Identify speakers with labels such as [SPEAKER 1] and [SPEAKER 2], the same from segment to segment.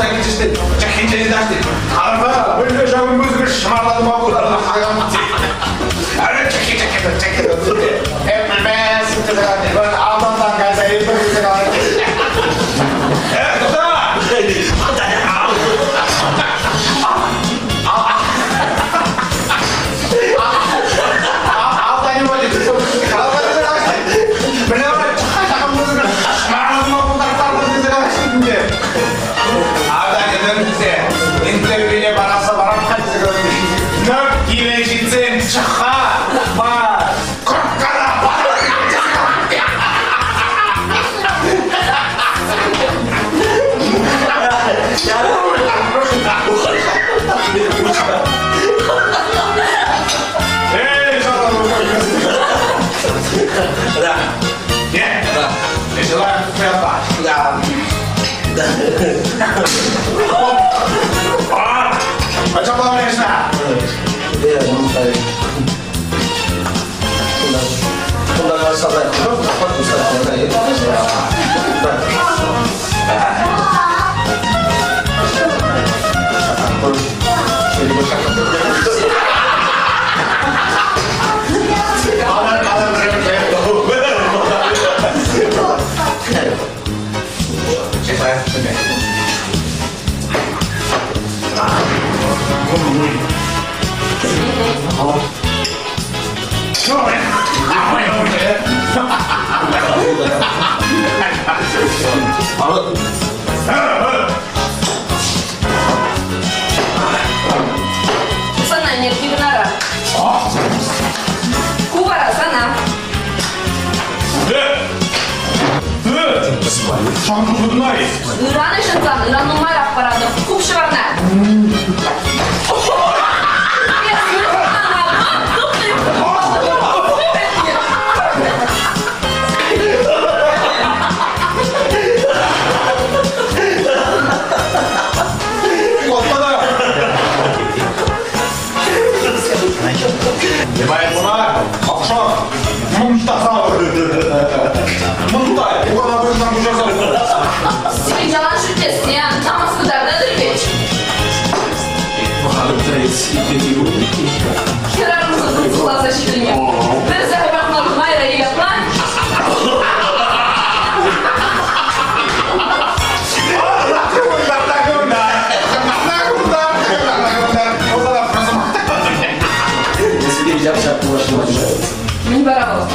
[SPEAKER 1] Чупса килчӗҫ те, чӑххинчен ыйтаҫ те. Арпа, мӗнле ҫавӑн пысӑкӑш шӑмарланма пултарнӑ Ара, чӑххи, чӑххи, чӑххи, Эп пӗлместӗп тесе калать. Алтантан кайса илтӗм тесе калать. Э, тата!
[SPEAKER 2] Сана ӗнер Ку вара сана. Ыран ышӑнсан ыран нумайрах паратӑп. Хуп ҫӑварна. Сирӗн ялан шӳтлесен, намӑс кӑтартатӑр вӗт. Хӗрарӑмсӑр тунсӑхласа ҫитӗннӗ. Пӗр сахӑрпа майра ятла. Мӗн вара вӑл?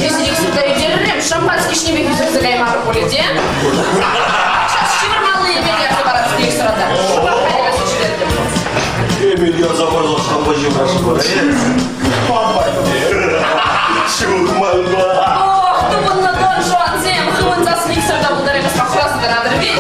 [SPEAKER 2] Эсир иксӗр ӳсӗррӗм, шампански ӗҫнипех ӳсӗрсе каймарӑр пулӗ те? Час ҫывӑрмалли эмел ярса парас пек сӑрата. Шӑпах хатӗрлесе ҫитертӗм. Ох, тупӑннӑ Дон Жуансем, хывӑнса сниксӑр та пултараймастпа хураса тӑратӑр вӗт.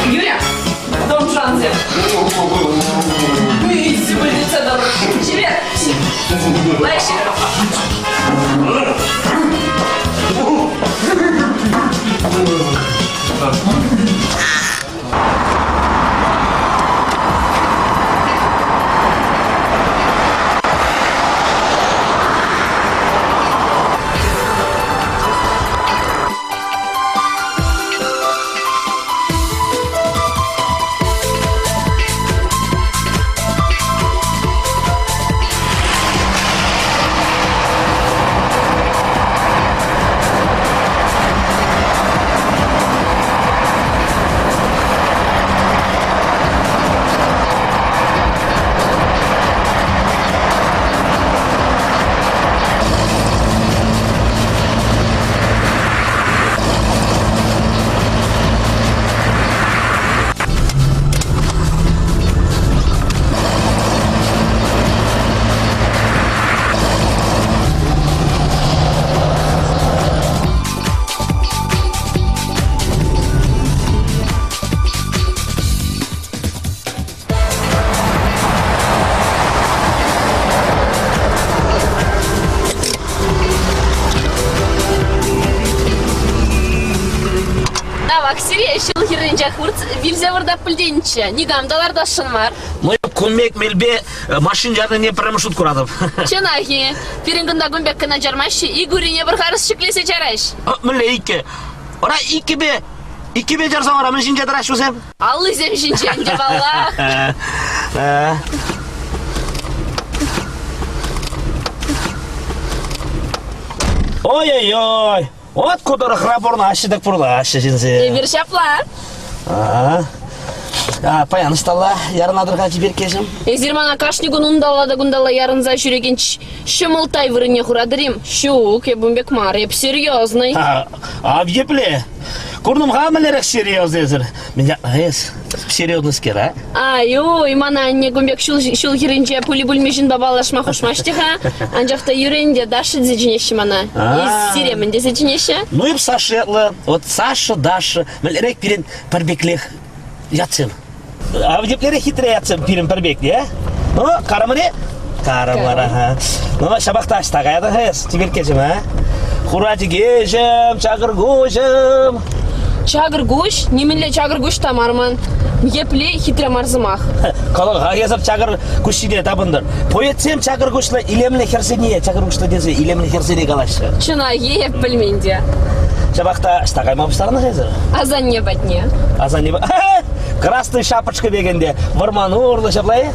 [SPEAKER 2] Юля, Дон Жуансем. Привет! Тавах сире, ҫул хӗрринчех вилсе выртап пӗлтенччӗ. Никам та лартасшӑн мар.
[SPEAKER 3] Ну, кун пек мелпе машин чарнине пӗрремӗш шут куратӑп.
[SPEAKER 2] Чӑнах-и? Пирӗн кунта кун пек кӑна чармаҫҫӗ, ик урине пӗр харӑс ҫӗклесе чараҫ.
[SPEAKER 3] Мӗнле иккӗ? Вара иккӗпе иккӗпе чарсан вара мӗн ҫинче тӑраҫ вӗсем?
[SPEAKER 2] Аллисем ҫинче ӗнтӗ паллах.
[SPEAKER 3] Ой-ой-ой! Вот ку тӑрӑхра пурӑнаҫҫӗ-тӗк пурӑнаҫҫӗ ҫынсем.
[SPEAKER 2] Эпир ҫапла.
[SPEAKER 3] А, паян ӑҫталла ярӑнатӑр-ха чиперккеҫӗм?
[SPEAKER 2] Эсир мана кашни кун унталла та кунталла ярӑнса ҫӳрекен ҫӑмӑлттай вырӑнне хуратӑр-им? Ҫук, эп ун пек мар, эп серьезный.
[SPEAKER 3] А епле? Курнӑм-ха мӗнлерех серьез эсӗр. Меня эс серьезныйскер, а?
[SPEAKER 2] Ай-уй, мана анне кун пек ҫул, ҫул хӗрринче пули-пулми ҫынпа паллашма хушмасть те-ха. Анчах та юрӗ ӗнтӗ, Даша тесе чӗнеҫҫӗ мана. Эс сире мӗн тесе чӗнеҫҫӗ?
[SPEAKER 3] Ну, эп Саша ятлӑ. Вот Саша, Даша. Мӗнлерех пирӗн пӗрпеклех ятсем. А еплерех хитре ятсем пирӗн пӗр пек, те? Ну, карӑмӑр-и? Карӑмӑр, ага. Ну, ҫапах та ӑҫта каятӑн-ха эс, чиперккеҫӗм, а? Хура чӗкеҫӗм, чакӑр куҫӑм.
[SPEAKER 2] Чакӑр куҫ? Нимӗнле чакӑр куҫ та мар ман. Епле хитре мар сӑмах.
[SPEAKER 3] Калӑха эсӗр чакӑр куҫ ҫине тапӑнтӑр. Поэтсем чакӑр куҫлӑ илемлӗ хӗрсене, чакӑр куҫлӑ тесе илемлӗ хӗрсене калаҫҫӗ.
[SPEAKER 2] Чӑнах-и, эп пӗлмен те.
[SPEAKER 3] Ҫапах та ӑҫта кайма пуҫтарнӑ-ха эсӗр?
[SPEAKER 2] Асанне патне.
[SPEAKER 3] Асанне Красный шапочка пек ӗнтӗ. Вӑрман урлӑ ҫапла-и?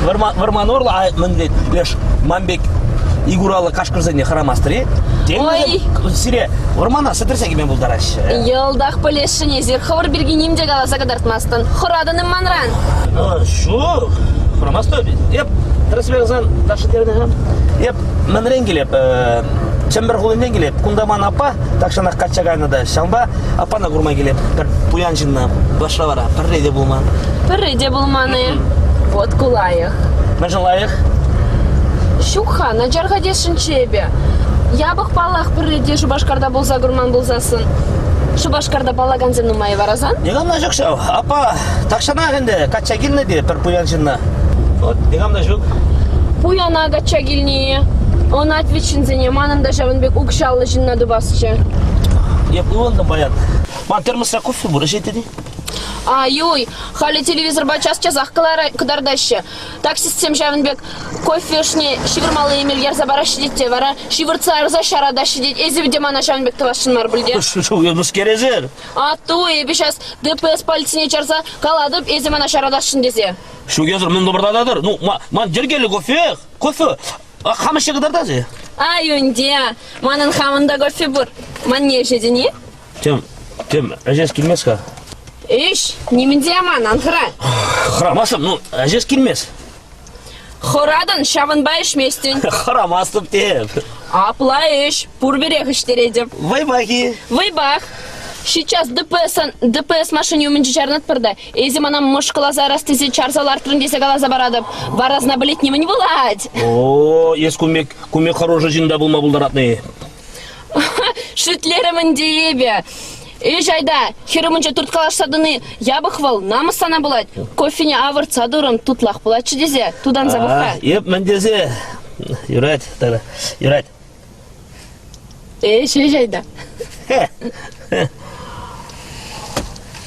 [SPEAKER 3] Вӑрман, вӑрман урлӑ, а мӗн леш, ман пек ик ураллӑ кашкӑрсене хӑрамастӑр-и? Тен,
[SPEAKER 2] Ой.
[SPEAKER 3] сире вӑрмана сӗтӗрсе кӗме пултараҫҫӗ.
[SPEAKER 2] Йӑлтах пӗлесшӗн эсир. Хӑвӑр пирки ним те каласа кӑтартмастӑн. Хӑратӑн-им манран?
[SPEAKER 3] Ҫук, хӑрамастӑп. Эп тӗрӗсрех каласан, Даша терӗн-ха. Эп мӗнрен килеп? Чӗмпӗр хулинчен килеп. Кунта ман аппа тахҫанах качча кайнӑ та, ҫавӑнпа аппана курма килеп. Пӗр пуян ҫынна. Башра вара пӗрре те пулман.
[SPEAKER 2] Пӗрре те пулман-и? Вот ку лайӑх.
[SPEAKER 3] Мӗншӗн лайӑх?
[SPEAKER 2] Ҫук-ха, начар-ха тесшӗнччӗ эпӗ. Япӑх паллах пӗрре те Шупашкарта пулса курман пулсассӑн. Шупашкарта паллакансем нумай вара сан?
[SPEAKER 3] Никам та ҫук ҫав. Аппа тахҫанах ӗнтӗ качча килнӗ те пӗр пуян ҫынна. Вот никам та ҫук.
[SPEAKER 2] Пуяна качча килни. Ӑнать вӗт ҫынсене, манӑн та ҫавӑн пек укҫаллӑ ҫынна тупасчӗ.
[SPEAKER 3] Эп ывӑнтӑм паян. Ман термосра кофе пур, ӗҫетӗн-и?
[SPEAKER 2] Ай-уй, халӗ телевизорпа час-часах кӑтартаҫҫӗ. Таксистсем ҫавӑн пек кофе ӑшне ҫывӑрмалли эмел ярса параҫҫӗ тет те, вара ҫывӑртса ярса ҫаратаҫҫӗ тет. Эсӗ те мана ҫавӑн пек тӑвасшӑн мар пуль те?
[SPEAKER 3] Мӗскер эсир?
[SPEAKER 2] Атту, эпӗ ҫас ДПС полицине чарса калатӑп, эсӗ мана ҫаратасшӑн тесе.
[SPEAKER 3] Ҫук эсӗр мӗн тӑпӑртататӑр? Ну, ман йӗркеллӗ кофе, кофе. Хам ӗҫе кӑтартас-и?
[SPEAKER 2] Ай, ӗнтӗ, манӑн хамӑн та кофе пур. Манне ӗҫетӗн-и?
[SPEAKER 3] Тем, тем, ӗҫес килмест-ха.
[SPEAKER 2] Ӗҫ, нимӗн те яман, ан хӑра.
[SPEAKER 3] Хӑрамастӑп, ну, ӗҫес килмест.
[SPEAKER 2] Хӑратӑн, ҫавӑнпа ӗҫместӗн.
[SPEAKER 3] Хӑрамастӑп теп.
[SPEAKER 2] Апла ӗҫ, пурпӗрех ӗҫтеретӗп.
[SPEAKER 3] Вӑйпах-и?
[SPEAKER 2] Вӑйпах. Сейчас ДПС, ДПС машини умӗнче чарӑнатпӑр та, эсӗ мана мӑшкӑласа ярас тесе чарса лартрӑн тесе каласа паратӑп. Вара сна пӗлет нимӗн пулать.
[SPEAKER 3] О, эс кун пек, кун пек хороший ҫын та пулма пултаратни.
[SPEAKER 2] Шӳтлерӗм ӗнтӗ эпӗ. Ӗҫ айта, хӗр умӗнче турткалашса тӑни япӑх вӑл, намӑс сана пулать. Кофене авӑртса турӑм, тутлах пулатчӗ тесе тутанса пӑх-ха.
[SPEAKER 3] Эп мӗн тесе? Юрать, тогда, юрать.
[SPEAKER 2] Ӗҫ, ӗҫ айта.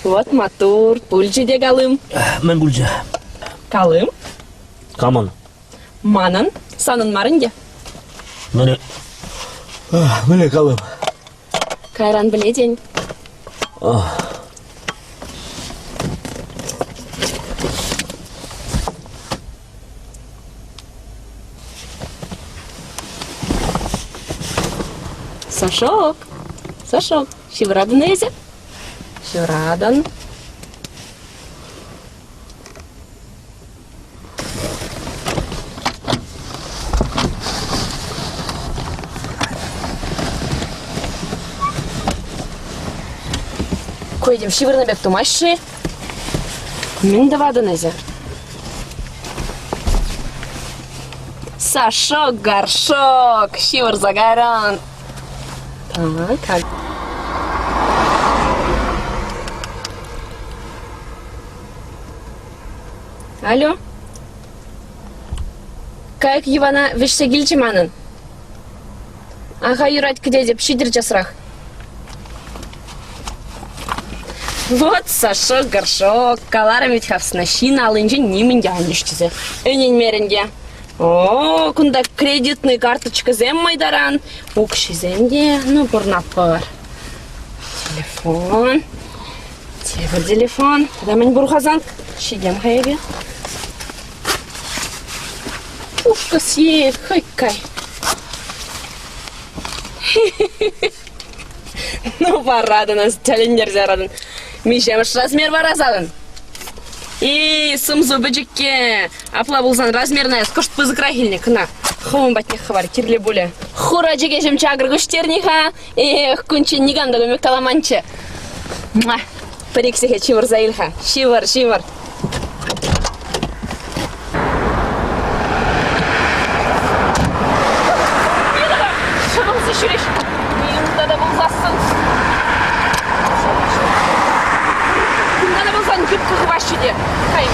[SPEAKER 2] Вот маттур, пулчӗ те калым.
[SPEAKER 3] Мӗн пулчӗ?
[SPEAKER 2] Калым?
[SPEAKER 3] Камӑн?
[SPEAKER 2] Манӑн, санӑн мар ӗнтӗ.
[SPEAKER 3] Мӗне, мӗне калӑм?
[SPEAKER 2] Кайран пӗлетӗн. Сашок, Сашок, ҫывӑратӑн эсӗ? Ҫывӑратӑн. Ку этем ҫывӑрнӑ пек тумасть-ши? Мӗн тӑватӑн эсӗ? Сашок, горшок, ҫывӑрса кайрӑн. Так. Алло. Кайӑк Йӑвана вӗҫсе килчӗ манӑн. Аха, юрать, кӗтетӗп, ҫитӗр часрах. Вот Сашок горшок, каларӑм вӗт-ха ҫын аллинчен нимӗн те ан тӳс тесе. Ӗненмерӗн те. О, кунта кредитный карточкӑсем майтаран, укҫисем те, ну, пурнатпӑр. Телефон, тепӗр телефон. Тата мӗн пур-ха сан? Ҫитем-ха эпӗ. Пушка съех, хӑй кай. Ну, паратӑн эс, тӗлӗнтерсе яратӑн. Миҫемӗш размер вара санӑн? И, сӑмсу пӗчӗкке. Апла пулсан размерна эс кӑшт пысӑкрах илнӗ кӑна. Хӑвӑн патнех хӑвар, кирлӗ пулӗ. Хура чӗкеҫӗм чакӑр куҫтерни-ха. Эх, кунччен никам та көмек каламанччӗ. Пӗр-ик сехет ҫывӑрса ил-ха. Ҫывӑр, ҫывӑр. Шӑвӑнса ҫӳреҫ. Унта та пулсассӑн. Кунта та пулсан юбка хываҫҫӗ те. Кай,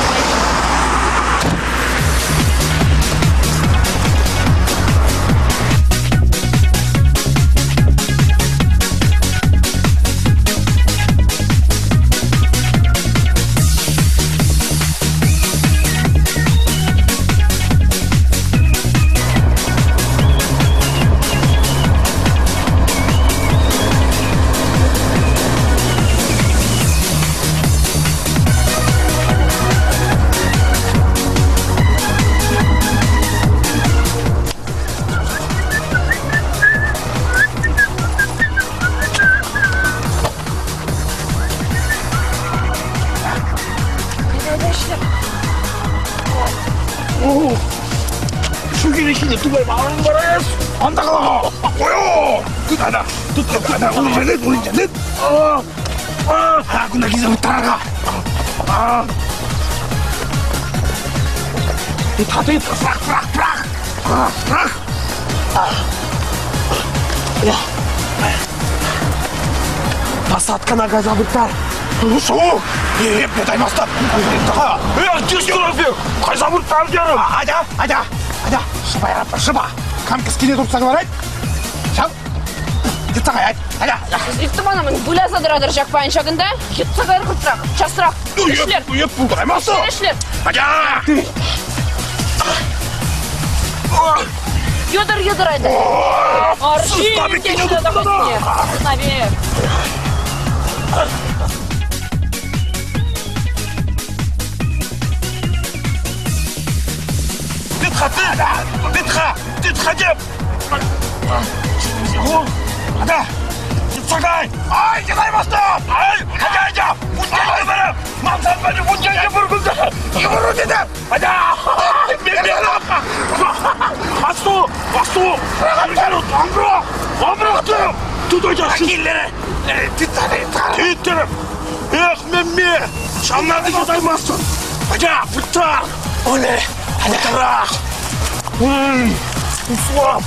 [SPEAKER 1] Шукерехине тупаймарӑм вара эс. Ан та кала-ха. Ой-о! Тыт, тыт, тыт, улинчен, улинчен. А, кунта килсе вырттарар-ха. Тыт-ха, тыт, пӑрах, пӑрах, пӑрах. Пӑрах, пӑрах. Посадкӑна кайса вырттар. Шу! Эп таймастӑп.
[SPEAKER 4] Эх, тискерсем! Кайса вырттар терӗм.
[SPEAKER 1] Атя, атя, атя. Шӑпа яратпӑр, шӑпа. Кам кӗскене туртса кӑларать, ҫав йӑтса каять. Атя.
[SPEAKER 2] Йытса мана мӗн выляса тӑратӑр ҫак паян ҫакӑнта? Йӑтса кайӑр хӑвӑртрах, часрах. Ӗҫлер.
[SPEAKER 4] Эп пултараймастӑп.
[SPEAKER 2] Ӗҫлер.
[SPEAKER 4] Атя!
[SPEAKER 2] Йӑтӑр, йӑтӑр айта.
[SPEAKER 4] Сысна пеккине тупнӑ та.
[SPEAKER 2] Сысна пек.
[SPEAKER 4] Тыт-ха, тыт! Тыт-ха! Тыт-ха деп! Ата! Йӑтса кай! Ай, йӑтаймастӑп! Ай, атя, атя! Вунченке пӗрӗ! Ман сан патне вунченке пӗр кунта! Йывӑру тетӗп! Атя! Асту! Асту! Амбро! Амбро! Тутайча!
[SPEAKER 1] Киллере! Тытса
[SPEAKER 4] Тыттӑрӑп! Эх, мемме! Ҫавна та йӑтаймастӑн! Атя, вырттар!
[SPEAKER 1] Оле!
[SPEAKER 4] Вырттарах! Услап!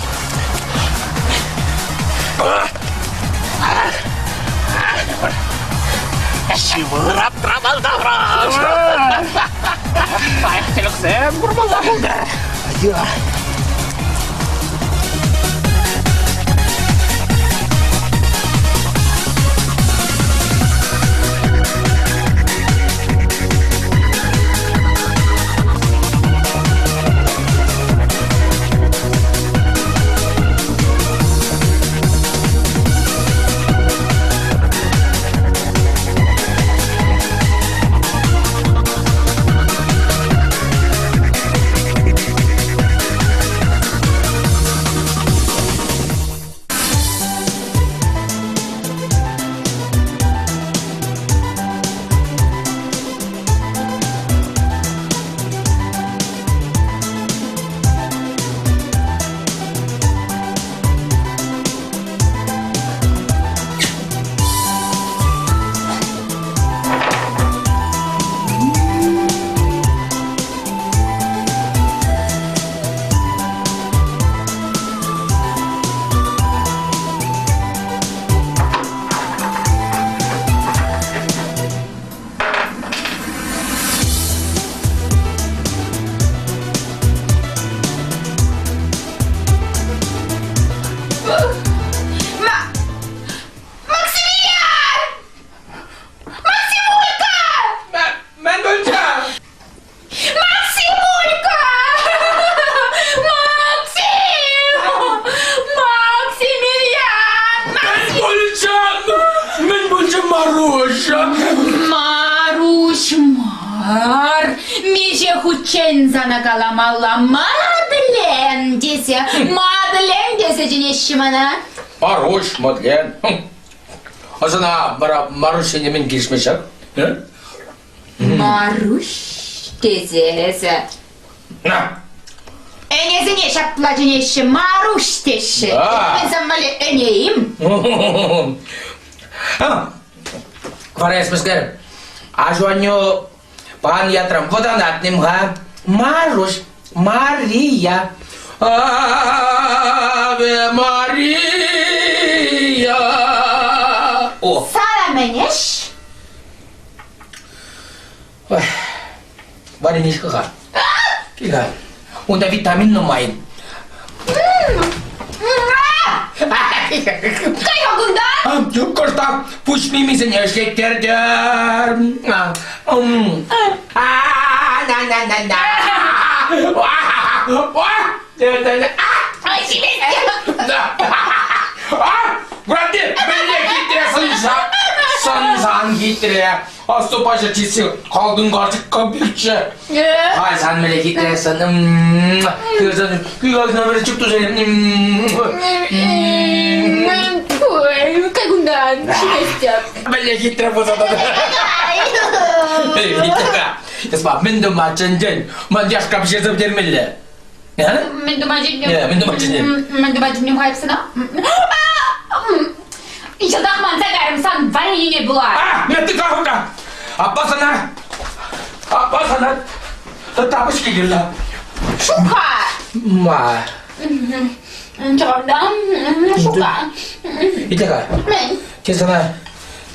[SPEAKER 1] Ҫывӑрап трамалтавра! Лайӑх тӗлӗксем курмалла пултӑр! Атя!
[SPEAKER 4] Маруҫа!
[SPEAKER 5] Маруҫ мар. Миҫе хутчен сана каламалла Мадлен тесе. Мадлен тесе чӗнеҫҫӗ мана.
[SPEAKER 4] Маруҫ, Мадлен. Ӑсана вара Маруҫ ҫине мӗн килӗшме ҫак?
[SPEAKER 5] Маруҫ тесе эсӗ.
[SPEAKER 4] На.
[SPEAKER 5] Ӗнесене ҫапла чӗнеҫҫӗ, Маруҫ теҫҫӗ.
[SPEAKER 4] Да.
[SPEAKER 5] Мӗн сан валли ӗне-им?
[SPEAKER 4] Вара эс мӗскер? Аҫу-аннӳ пан ятран вӑтанатним-ха? Маруҫ, Мария. Аве Мария. О.
[SPEAKER 5] Сана мӗн ӗҫ?
[SPEAKER 4] Вареничка-ха. Кил-ха. Унта витамин нумай.
[SPEAKER 5] Кай-ха кунта!
[SPEAKER 4] Кӑштах пуҫ мимисене ӗҫлеттертӗр. На-на-на-на. Братти, мӗнле хитре сӑнсан, сӑнсан хитре. Аступаҫӑ чисси калтӑн карчӑк компьютер. Ай, сан мӗнле хитре сӑн. Кырсан, күйгазына бір чүк туса.
[SPEAKER 5] Кай кунтан, ҫиместӗп.
[SPEAKER 4] Мӗнле хитре пулса тӑнӑ. Эс мӗн тума чӗнтӗн? Ман яшка пӗҫерсе пӗтермелле.
[SPEAKER 5] Мӗн тума чӗнтӗм?
[SPEAKER 4] Мӗн тума чӗнтӗн?
[SPEAKER 5] Мӗн тума чӗнтӗм хайпсана? Йӑлтах манса кайрӑм сан варенине пула.
[SPEAKER 4] А, мен ты кахука. Аппа сана. Аппа сана. Тапочки кирлӗ.
[SPEAKER 5] Шука.
[SPEAKER 4] Ма.
[SPEAKER 5] Чӑвашта шука.
[SPEAKER 4] Иде-ха.
[SPEAKER 5] Мӗн?
[SPEAKER 4] Те сана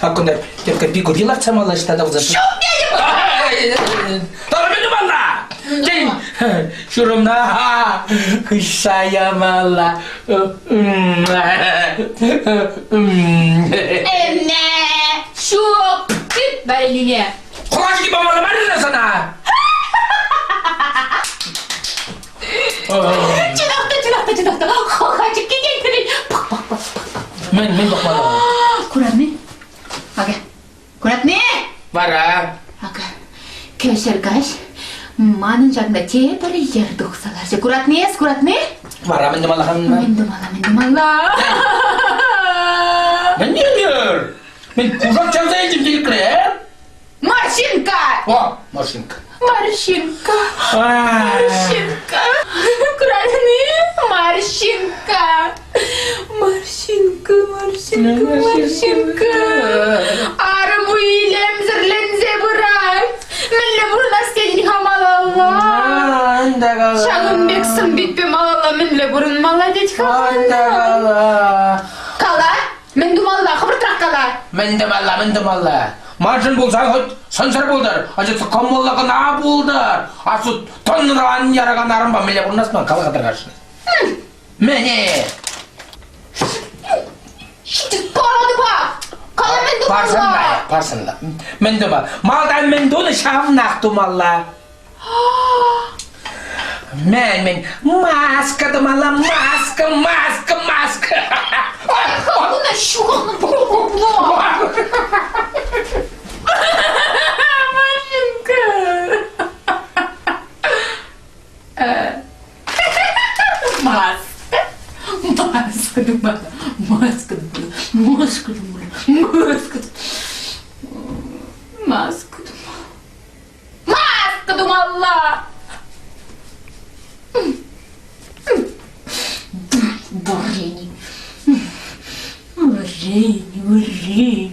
[SPEAKER 4] Аккунда тепке пикурки лартса малла ҫта та
[SPEAKER 5] Ҫук тетӗп!
[SPEAKER 4] Тара мӗн тумалла? Тен, ҫурӑмна хыҫса ямалла.
[SPEAKER 5] Эмме! Ҫук! Тыт варенине!
[SPEAKER 4] Хулашки памалла мар сана!
[SPEAKER 5] Чӑнах та, чӑнах та, чӑнах та. Хачӑк килет.
[SPEAKER 4] Мӗн, мӗн пӑхмалла?
[SPEAKER 5] Куратни? Акӑ. Куратни?
[SPEAKER 4] Вара.
[SPEAKER 5] Акӑ. Кӗҫӗр каҫ манӑн ҫакна тепӗр йӗр тухса ларчӗ. Куратни эс, куратни?
[SPEAKER 4] Вара мӗн тумалла хан?
[SPEAKER 5] Мӗн тумалла, мӗн тумалла?
[SPEAKER 4] Мӗн йӗр? Мӗн кушак чавса илтӗм тилӗкре?
[SPEAKER 5] Морщинка!
[SPEAKER 4] О, морщинка.
[SPEAKER 5] Морщинка. Морщинка. Куратни? Морщинка. Морщинка, морщинка, морщинка. Арӑму илемсӗрленсе пырать. Мӗнле пурӑнас тетӗн-ха малалла? Ҫакӑн пек сӑн-питпе малалла мӗнле пурӑнмалла тет-ха? Кала, мӗн тумалла? Хӑвӑртрах кала.
[SPEAKER 4] Мӗн тумалла, мӗн тумалла? Маншӑн пулсан хоть сӑнсӑр пултӑр, ача кӑмӑллӑ кӑна пултӑр. Асу тӑнран яракан арӑмпа мӗнле пурӑнас ман кала катаркашӑн. Мӗне?
[SPEAKER 5] Парадӑпа! Кала мӗн тумалла?
[SPEAKER 4] Парсӑнла, парсӑнла. Мӗн тума? Малтан мӗн тунӑ, ҫавнах тумалла. Мӗн, мӗн? Маска тумалла, маска, маска, маска.
[SPEAKER 5] Куна ҫухалнӑ Машенька. Маска. Маска думала. Маска думала. Маска думала. Маска. Маска думала. Маска думала. Варенье. Варенье, варенье.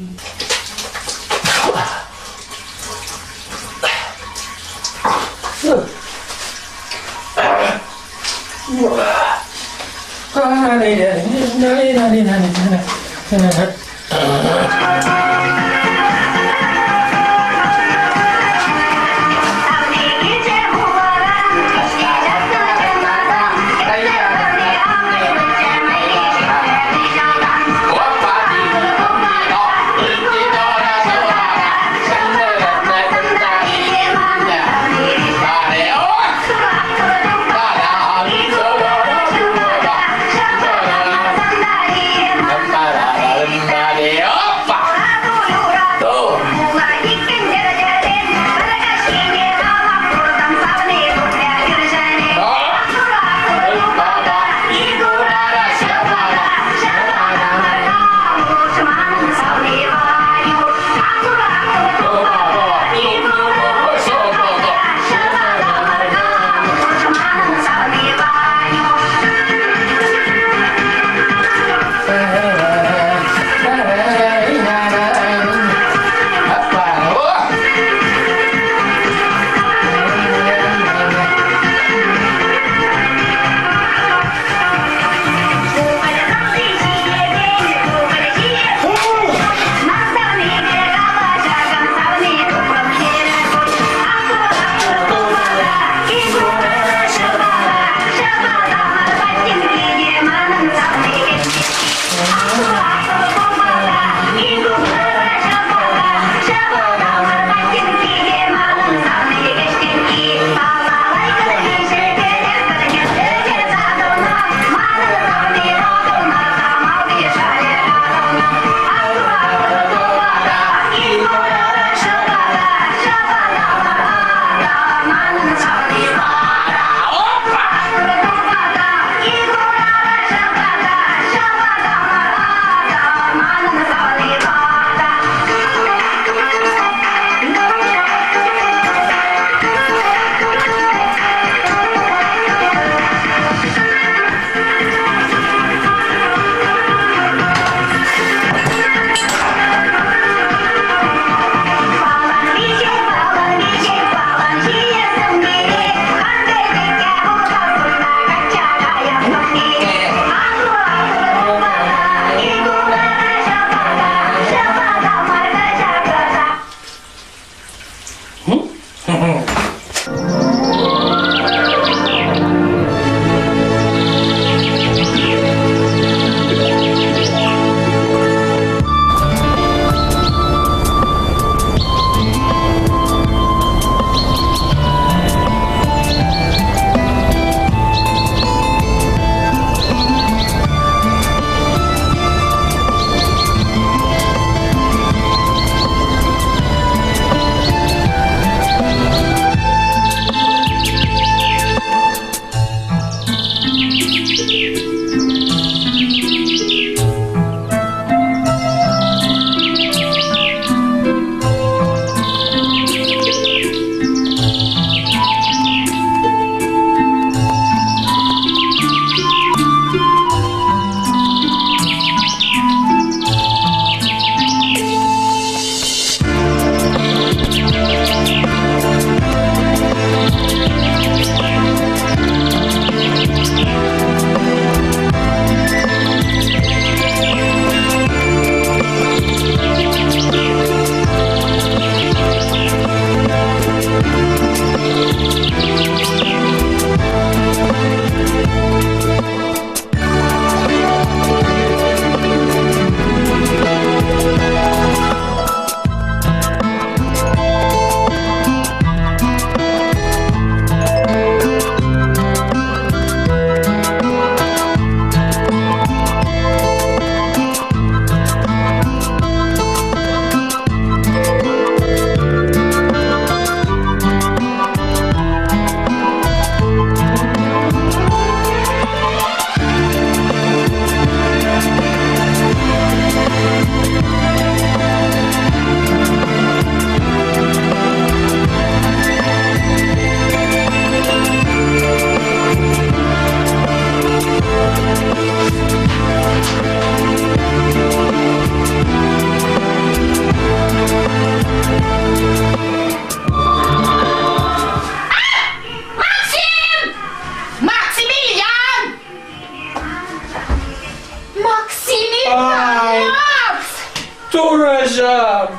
[SPEAKER 4] Ачам.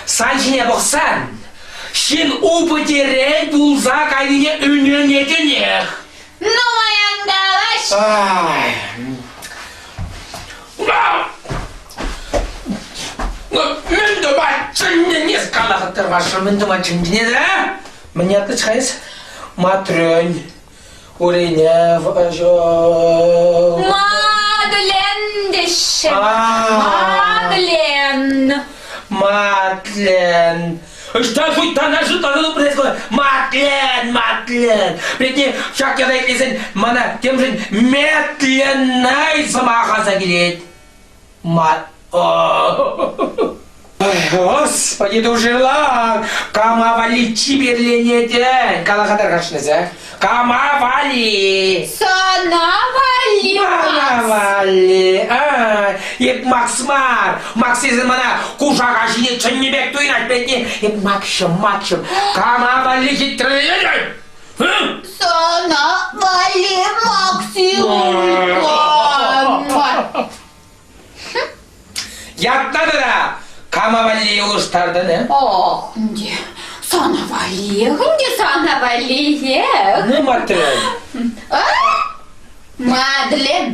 [SPEAKER 4] Сан ҫине пӑхсан, ҫын упӑтерен пулса кайнине ӗненетӗнех.
[SPEAKER 5] Нумай ан калаҫ.
[SPEAKER 4] Ай. Ну, мӗн тума чӗннӗ калахӑттӑр ваша, мӗн тума чӗнтӗн а? Мӗн ятлӑ-ха эс? Матрёнь. Урине
[SPEAKER 5] Мадлен теҫҫӗ. Мадлен.
[SPEAKER 4] Мадлен. Ӑҫта шуйттана шутласа тупрӗ Мадлен, Мадлен. Петне ҫак ята итлесен мана темшӗн медленнай сӑмах аса килет. Мат... Господи, душила! Кама валли чиперленетӗн? Кала-ха тархасшӑн Кама валли?
[SPEAKER 5] Сана валли,
[SPEAKER 4] Мана валли. А, эп Макс мар. Макс тесен мана кушак аҫине чӗннӗ пек туйӑнать петне. Эп Макҫӑм, Макҫӑм. Кама валли хитреленетӗн?
[SPEAKER 5] Сана валли Максим.
[SPEAKER 4] Ятна тата кама валли улӑштартӑн, э?
[SPEAKER 5] Ох, ӗнтӗ, сана валлиех ӗнтӗ, сана валлиех.
[SPEAKER 4] Ну, Матрен.
[SPEAKER 5] Мадлен.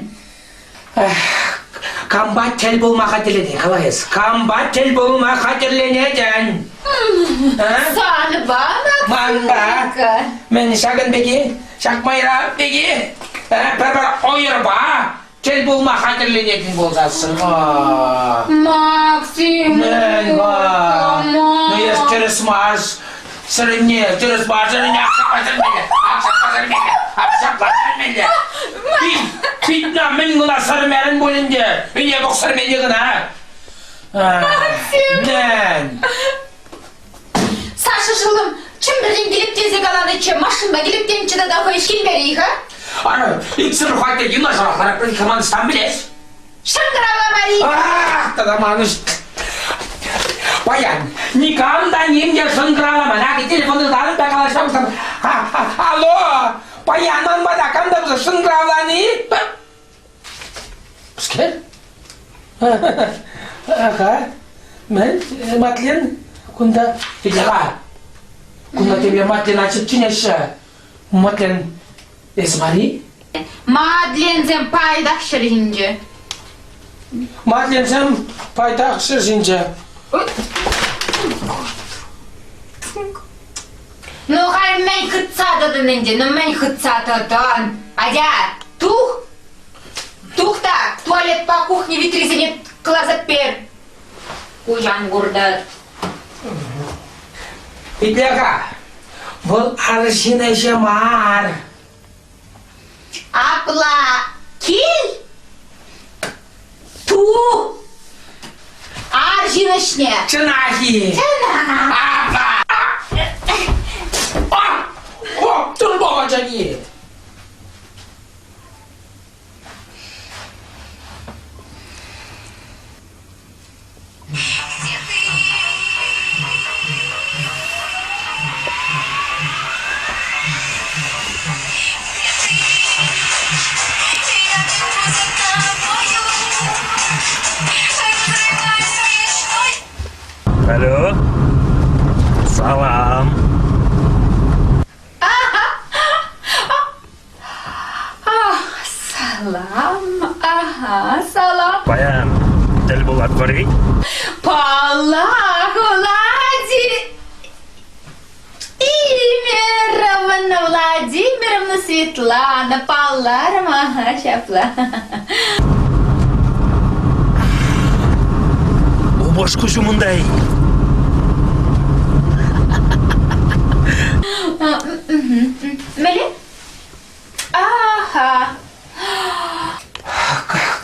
[SPEAKER 4] Кампа тӗл пулма хатӗрленетӗн, кала эс. Кампа тӗл пулма хатӗрленетӗн?
[SPEAKER 5] Санпа,
[SPEAKER 4] Манпа. Мӗн ҫакӑн пеки? Ҫак майра пеки? Пӗр-пӗр ӑйӑрпа Тӗл пулма хатӗрленетӗн пулсассӑн.
[SPEAKER 5] Максим!
[SPEAKER 4] Мӗн Ну эс тӗрӗс мар. Сӗрӗнне, тӗрӗс мар сӗрӗнне, апшапа сӗрмелле, апшапа сӗрмелле, апшапа сӗрмелле. Питна мӗн кӑна сӗрмерӗн пуль ӗнтӗ. Ӗне пӑх сӗрмелле кӑна.
[SPEAKER 5] Максим!
[SPEAKER 4] Мӗн?
[SPEAKER 5] Саша шӑллӑм Чӗмпӗртен килеп тесе каланӑччӗ, машинпа килеп тенӗччӗ тата хӑй ӗҫкелмерӗ-и-ха?
[SPEAKER 4] Ара, иксӗмӗр хваттер юнашарах ларать, командӑстан пӗлес.
[SPEAKER 5] Шӑнкӑравламарӗ-и?
[SPEAKER 4] Ах, тата манӑш. Паян никам та ним те шӑнкӑравламан. Акӑ телефон тытатӑп та калаҫма пуҫлам. Алло, паян ман пата кам та пулса шӑнкӑравлани? Пускай. Ага. Мӗн, Матлен, кунта Итле-ха. Кунта темле Матлен ачи чӗнеҫҫӗ. Матлен, эс мар-и?
[SPEAKER 5] Мадленсем пайтах ҫӗр ҫинче.
[SPEAKER 4] Мадленсем пайтах ҫӗр ҫинче.
[SPEAKER 5] Ну, халь мӗн хытса тӑтӑн ӗнтӗ, ну мӗн хытса тӑтӑн? Атя, тух! Тух та туалетпа кухня витрисене кӑларса пер. Куҫ ан куртӑр.
[SPEAKER 4] Итле-ха, вӑл арҫын ӗҫӗ мар.
[SPEAKER 5] Апла кил, ту арҫын ӗҫне.
[SPEAKER 4] Чӑнах-и?
[SPEAKER 5] Чӑнах.
[SPEAKER 4] Апла. А! О, турбо ачани.
[SPEAKER 3] Алло. Салам.
[SPEAKER 5] Салам, ага, салам.
[SPEAKER 3] Паян тӗл пулатпӑр-и?
[SPEAKER 5] Паллах, Владимир Владимировна, Владимировна Светлана, палларӑм, ага, ҫапла.
[SPEAKER 3] Упӑшку ҫумӑнта-и?
[SPEAKER 5] Мӗнле? Аха.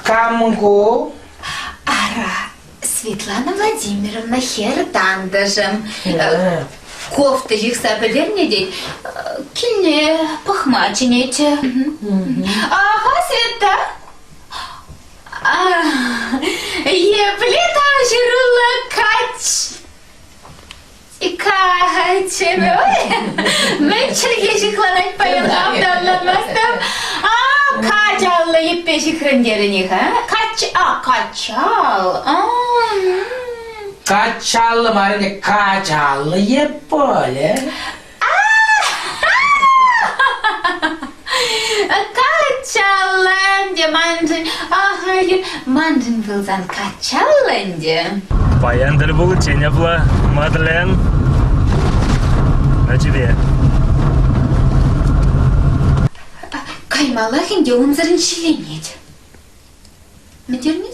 [SPEAKER 4] Кам ку?
[SPEAKER 5] Ара, Светлана Владимировна хӗр тантӑшӑм. Кофта ҫыхса пӗтернӗ тет. Килне пӑхма чӗнетчӗ. Аха, Света. Епле тавҫӑруллӑ кач Каччӑ, мӗн чӗлхе ҫыхланать паян автанланмастӑп. А, качаллӑ йӗппе ҫыхрӑн терӗн-и-ха? Кач, а, качал. А, м.
[SPEAKER 4] Качаллӑ мар ӗнтӗ, качаллӑ е пӑлӗ.
[SPEAKER 5] Качаллӑ ӗнтӗ маншӑн, ахаль маншӑн пулсан качаллӑ ӗнтӗ.
[SPEAKER 6] Паян тӗл пуличчен апла, Мадлен. На тебе.
[SPEAKER 5] Каймаллах ӗнтӗ унсӑрӑн ҫиленет. Мӗн терӗн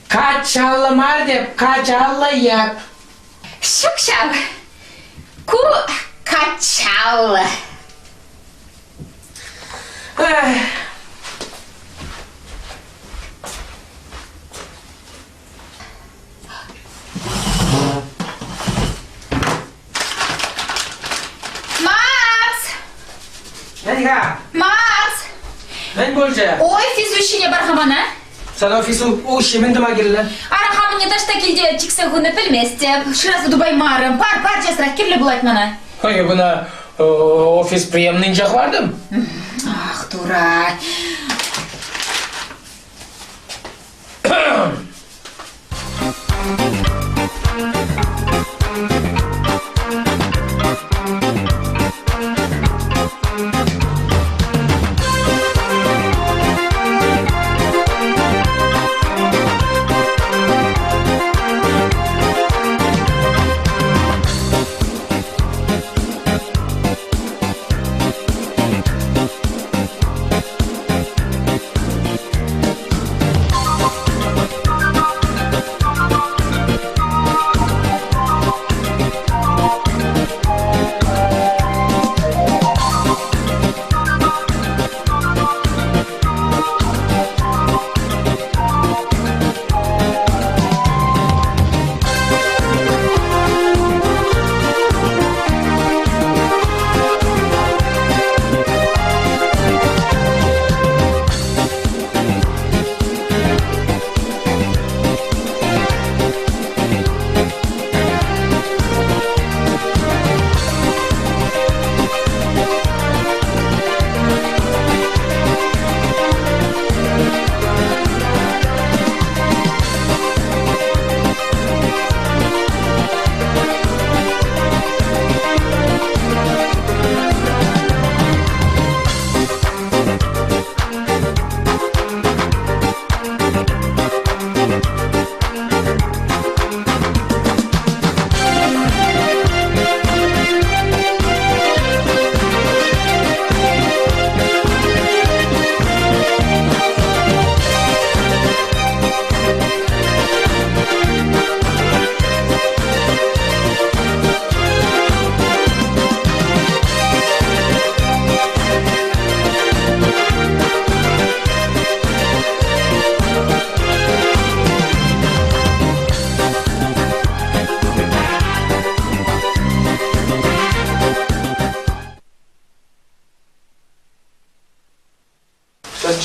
[SPEAKER 4] Качаллӑ мар теп, качаллӑ еп.
[SPEAKER 5] Ҫук ҫав. Ку качаллӑ. Макс!
[SPEAKER 4] Мӗн-ха?
[SPEAKER 5] Макс!
[SPEAKER 4] Мӗн пулчӗ?
[SPEAKER 5] Офис уҫҫине пар-ха мана.
[SPEAKER 4] Сан офис уҫҫи мӗн тума кирлӗ?
[SPEAKER 5] Ара, хамӑнне таҫта килте чиксе хунӑ пӗлместӗп. Шыраса тупаймарӑм. Пар, пар часрах, кирлӗ пулать мана.
[SPEAKER 4] Ой, куна офис приемнинче хӑвартӑм.
[SPEAKER 5] Ах, тура.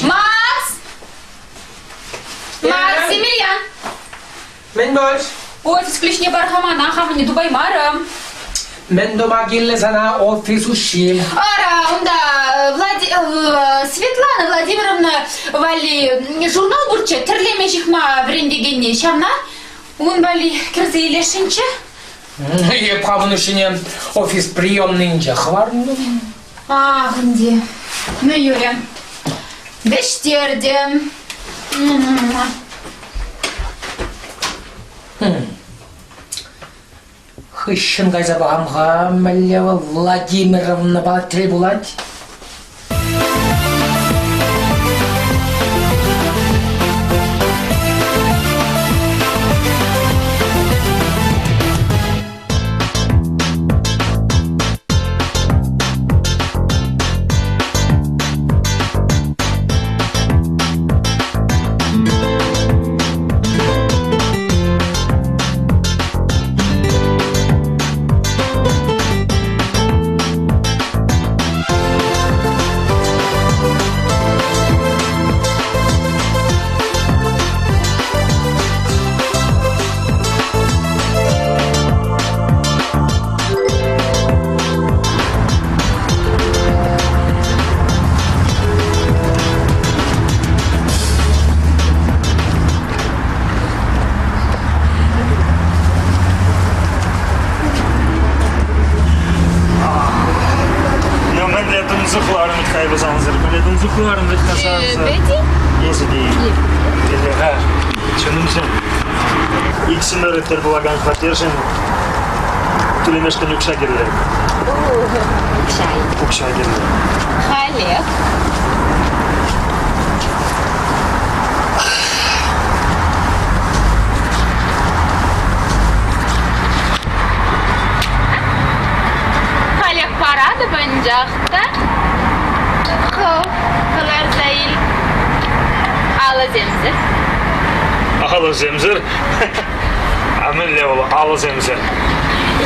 [SPEAKER 5] Макс! Максимилиан!
[SPEAKER 4] Мӗн пулч?
[SPEAKER 5] Офис ключне пар-ха мана, хамӑнне тупаймарӑм.
[SPEAKER 4] Мӗн тума кирлӗ сана офис уҫҫи?
[SPEAKER 5] Ара, унта Влади... Светлана Владимировна валли журнал пурччӗ, тӗрлеме ҫыхма вӗрентекенни. Ҫавна ун валли кӗрсе илесшӗнччӗ.
[SPEAKER 4] Эп хамӑн уҫҫине офис приемнинче хӑварнӑ.
[SPEAKER 5] Ах, ӗнтӗ. Ну, Юля, вӗҫтертӗм.
[SPEAKER 4] Хыҫҫӑн кайса пӑхам-ха, мӗнле вӑл Владимировнӑпа тӗл пулать.
[SPEAKER 6] кӑларӑм вӗт-ха сансӑр.
[SPEAKER 2] Эпӗ
[SPEAKER 6] Эсӗ те. Ха, чунӑмҫӑм. Иксӗмӗр тӗл пулакан хваттершӗн тӳлемешкӗн укҫа кирлӗ.
[SPEAKER 5] Укҫа.
[SPEAKER 6] Укҫа кирлӗ.
[SPEAKER 5] Халех.
[SPEAKER 2] Халех паратӑп анчах та хӑв кӑларса ил. Алӑсемсӗр.
[SPEAKER 6] Алӑсемсӗр? А мӗнле вӑл алӑсемсӗр?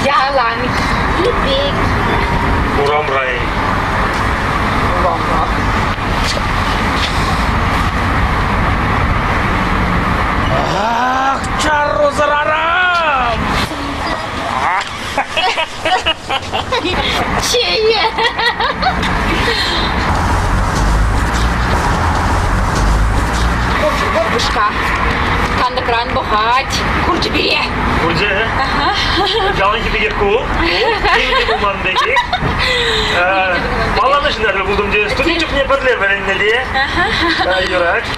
[SPEAKER 2] Яланхи пек.
[SPEAKER 6] Урамра-и?
[SPEAKER 2] Урамра.
[SPEAKER 4] Ах, чарусӑр арам!
[SPEAKER 2] Чее! Упӑшка кантӑкран пӑхать. Курчӗ пире.
[SPEAKER 6] Курчӗ? Яланхи пекех ку. Нимӗн те пулман пекех. Палланӑ ҫынна тӗл пултӑм те. Студент чухне пӗрле вӗреннӗ те. Юрать.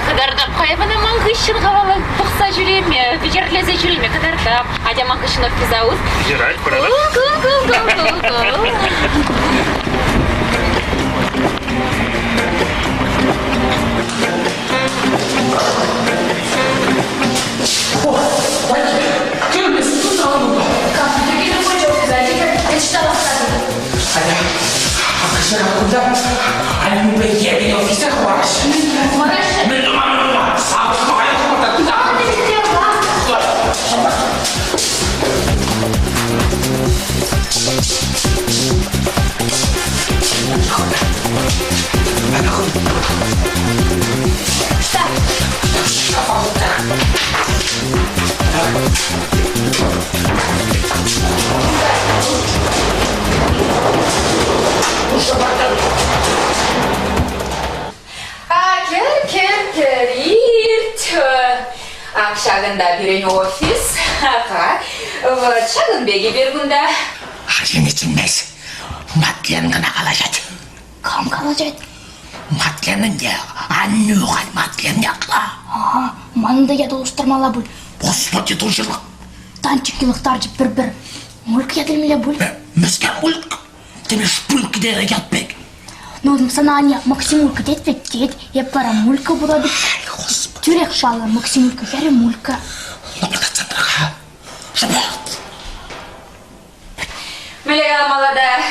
[SPEAKER 2] Кӑтартап хайвана ман хыҫҫӑн хавала пӑхса ҫӳреме, йӗрлесе ҫӳреме кӑтартап. Атя ман хыҫҫӑн офиса ут.
[SPEAKER 6] Юрать, пырать.
[SPEAKER 2] Ку, ку, ку, ку, ку.
[SPEAKER 5] А кӗр, кӗр, кӗр, ирт. Ак ҫакӑнта пирӗн офис. Аха. Вот ҫакӑн пек эпир кунта.
[SPEAKER 1] Арҫынни чӗнмест. Матлен кӑна калаҫать.
[SPEAKER 7] Кам калаҫать?
[SPEAKER 1] Матлен ӗнтӗ. Аннӳ халь Матлен ятлӑ.
[SPEAKER 7] Ага, манӑн та ят улӑштармалла пуль.
[SPEAKER 1] Господи, тулҫӑрлӑх.
[SPEAKER 7] Танчик йӑлӑхтарчӗ пӗр-пӗр. Мульк ят илмелле пуль.
[SPEAKER 1] Мӗскер мульк? Теме шпульк терӗ ят пек.
[SPEAKER 7] Ну, сана анне Максимулька тет вӗт, тет. Эп вара Мулька пулатӑп.
[SPEAKER 1] Господи.
[SPEAKER 7] Тӳрех паллӑ, Максимулька хӗрӗ Мулька.
[SPEAKER 1] Лапӑртатсан тӑр-ха. Шӑпӑрт.
[SPEAKER 5] Мӗнле каламалла та?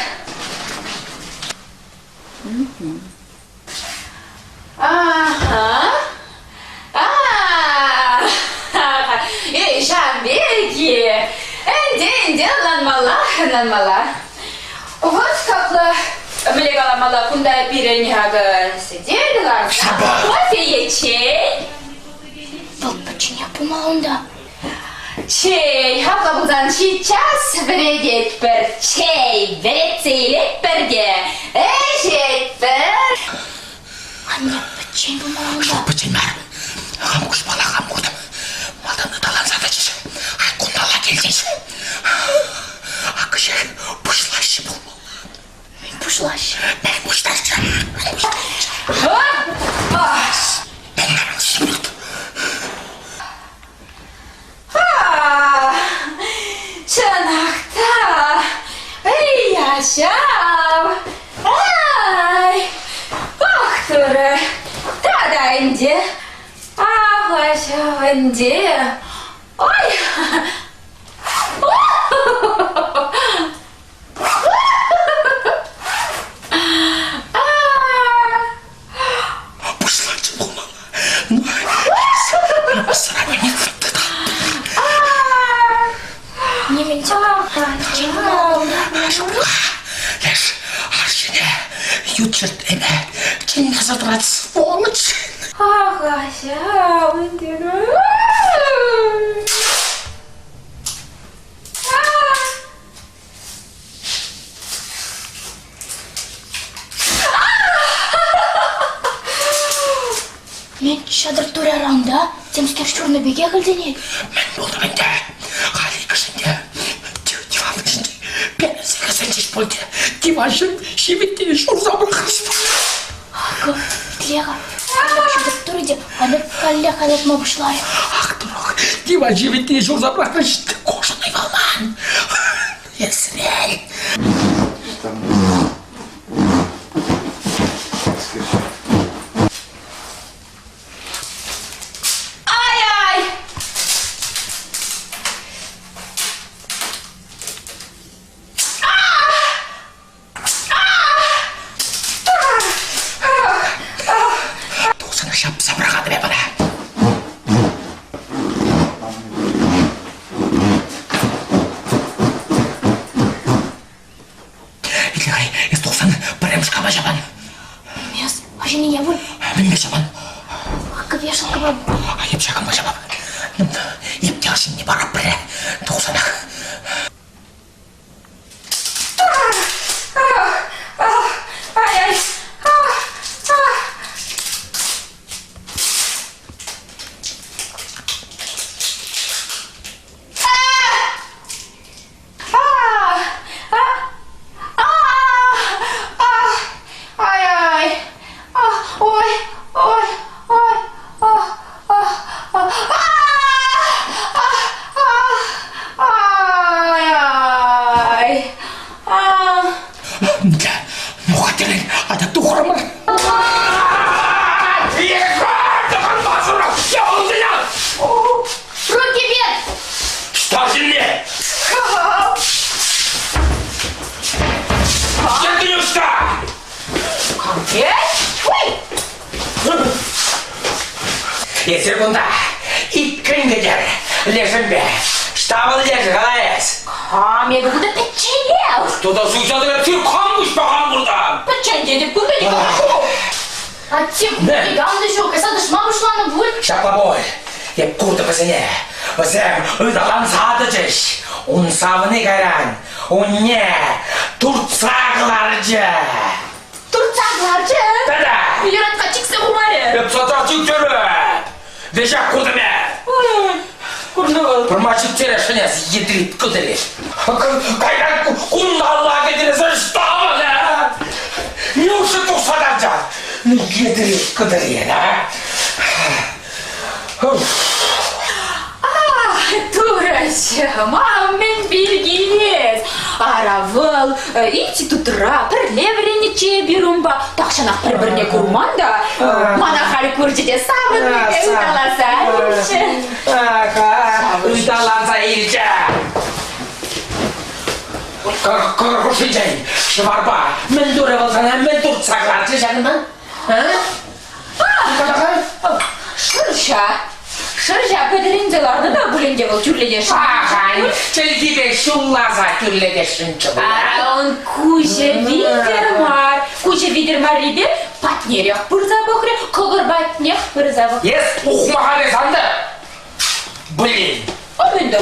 [SPEAKER 5] Аха. А-а-а. Эй, ҫавӑн пирки. Ӗнтӗ, ӗнтӗ ӑнланмалла, ӑнланмалла. Вот капла мӗнле каламалла, кунта пирӗн акӑ сӗтел ларса кофе е чей.
[SPEAKER 7] Вӑл пӗчченех пулмалла унта.
[SPEAKER 5] Чей, апла пулсан час вӗрететпӗр, чей вӗретсе илетпӗр те ӗҫетпӗр.
[SPEAKER 7] Анне пӗччен пулмалла унта.
[SPEAKER 1] Ҫук, пӗччен мар. Хам куҫпала хам куртӑм. Малтан ыталанса тӑчӗҫ. Ай, кунталла килчӗҫ. Акӑ ҫех пуҫлаҫҫӗ пулмалла.
[SPEAKER 7] Мӗн пуҫлаҫҫӗ?
[SPEAKER 1] Мӗн пуҫлаҫҫӗ? Мӗн пуҫлаҫҫӗ?
[SPEAKER 5] Чӑнах та, эй, ачам, ай, ах, Турӑ, тата ӗнтӗ, ах, ачам ӗнтӗ, ой,
[SPEAKER 1] Пуҫланчӗ пулмалла. Ну, сравнить
[SPEAKER 7] Нимӗн те
[SPEAKER 1] Леш, арҫынӗ ют ҫӗртене чӗнмесӗр тӑрать, сволочь.
[SPEAKER 5] Ах, ачам ӗнтӗ.
[SPEAKER 7] Мен чатӑр тураран та темскер ҫурнӑ пекех илтӗнет.
[SPEAKER 1] Мӗн пултӑм ӗнтӗ? Халь иккӗшӗнте диван ҫинче персе кӗрсен ҫеҫ пулчӗ. Диван ҫивӗтте ҫурса пӑрахрӗҫ.
[SPEAKER 7] Акӑ, итле-ха. Ҫутӑк турӗ те халӗ каллех хайлатма пуҫларӗ.
[SPEAKER 4] Ах, турӑх, диван ҫивӗттине ҫурса пӑрахнӑ кошӑнӑй вӑл ман. Эсрел.
[SPEAKER 5] Ай-ай!
[SPEAKER 4] Тухсана ҫапса пӑрахатӑп эп ӑна. Итле-ха, эс тухсан пӗрремӗш кама ҫапан?
[SPEAKER 7] Эс, арҫыннине пуль.
[SPEAKER 4] Мӗнпе ҫапан?
[SPEAKER 7] Акӑ вешалкӑпа.
[SPEAKER 4] А эп ҫакӑнпа ҫапап. Эп те арҫынне парап пӗрре. Тухсанах.
[SPEAKER 5] Ай-ай! Ай-ай! Ой, ой, ой, Ай-ай!
[SPEAKER 4] Ну, хатӗрлен, ата тухрӑмӑр.
[SPEAKER 2] Руки вверх!
[SPEAKER 4] Ставьте Дедушка! Эсир кунта иккӗн кӗтер лешӗнпе. Штабл лешӗ калаес.
[SPEAKER 5] Кам эпӗ кунта пӗчченех?
[SPEAKER 4] Туда суйса тӑрать, кам пуҫпа кам кунта?
[SPEAKER 5] Пӗччен тетӗп кунта никам ҫук.
[SPEAKER 7] Атте, кунта никам та ҫук. Эс аташма пуҫланӑ пуль.
[SPEAKER 4] Ҫапла пуль. Эп куртӑм вӗсене. Вӗсем ыталанса тӑчӗҫ. Ун савни кайран унне туртса кӑларчӗ.
[SPEAKER 2] Туртса кӑларчӗ?
[SPEAKER 4] Тата!
[SPEAKER 2] Юратка чиксе хумарӗ.
[SPEAKER 4] Эп сата чиктерӗ. Веҫех куртӑм эп.
[SPEAKER 5] Курнӑ вӑл.
[SPEAKER 4] Пырма чиктересшӗн эс, ядрит кӑтӑри. Кайран кунталла кӗтересе ӑҫта мана? Неужто тухса тарча? Ну, ядрит кӑтӑри, а?
[SPEAKER 5] Турӑҫӑм, мӗн пирки Ара вӑл институтра пӗрле вӗреннӗччӗ эпир унпа. Тахҫанах пӗр-пӗрне курман та. Мана халь курчӗ те савӑннипе ыталаса илчӗ.
[SPEAKER 4] Аха, ыталаса илчӗ. Кӑркушӗнчен ҫӑварпа мӗн турӗ вӑл сана, мӗн туртса кӑларчӗ ҫакӑнтан? А?
[SPEAKER 5] Шӑрҫа. Шӑрҫа пӗтӗрӗнсе ларнӑ та пулин те вӑл тӳрлетесшӗн.
[SPEAKER 4] Ахаль чӗлхипе ҫулласа тӳрлетесшӗнччӗ вӑл.
[SPEAKER 5] Ара, ун куҫӗ витӗр мар. Куҫӗ витӗр маррипе патнерех пырса пӑхрӗ, кӑкӑр патнех пырса пӑхрӗ.
[SPEAKER 4] Эс ухмаха сан та. Блин.
[SPEAKER 5] Ӗнтӗ.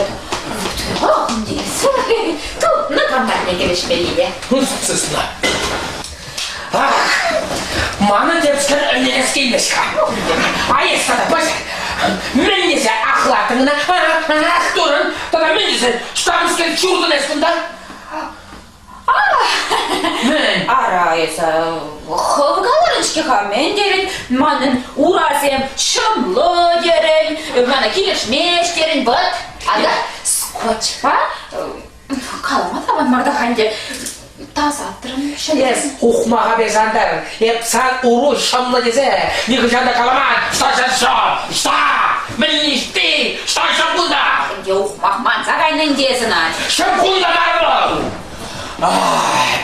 [SPEAKER 5] Тупнӑ кампарне кӗвӗҫмеллине.
[SPEAKER 4] Сысна. Ах, манӑн темскер ӗненес килмест-ха. А эс тата пӑс, мӗн тесе ахлатӑн ӑна? Ах, турӑн, тата мӗн тесе штамскер чуртӑн эс кунта? Мӗн?
[SPEAKER 5] Ара, эсӗ хӑв каларӑн-ҫке-ха, мӗн терӗн? Манӑн урасем ҫӑмлӑ терӗн, мана килӗшмест терӗн, вӑт. Ага, скотчпа калама та мар та ӗнтӗ. Тасатрӑм.
[SPEAKER 4] Эс ухмаха пек антар. Эп сан уру ҫӑмлӑ тесе нихӑҫан та каламан. Что ҫӑм? Что? Мӗн ниҫти? Что ҫӑм кунта?
[SPEAKER 5] Ӗнтӗ ухмах манса кайнӑ ӗнтӗ эс ӑна.
[SPEAKER 4] Ҫӑм кунта мар вӑл!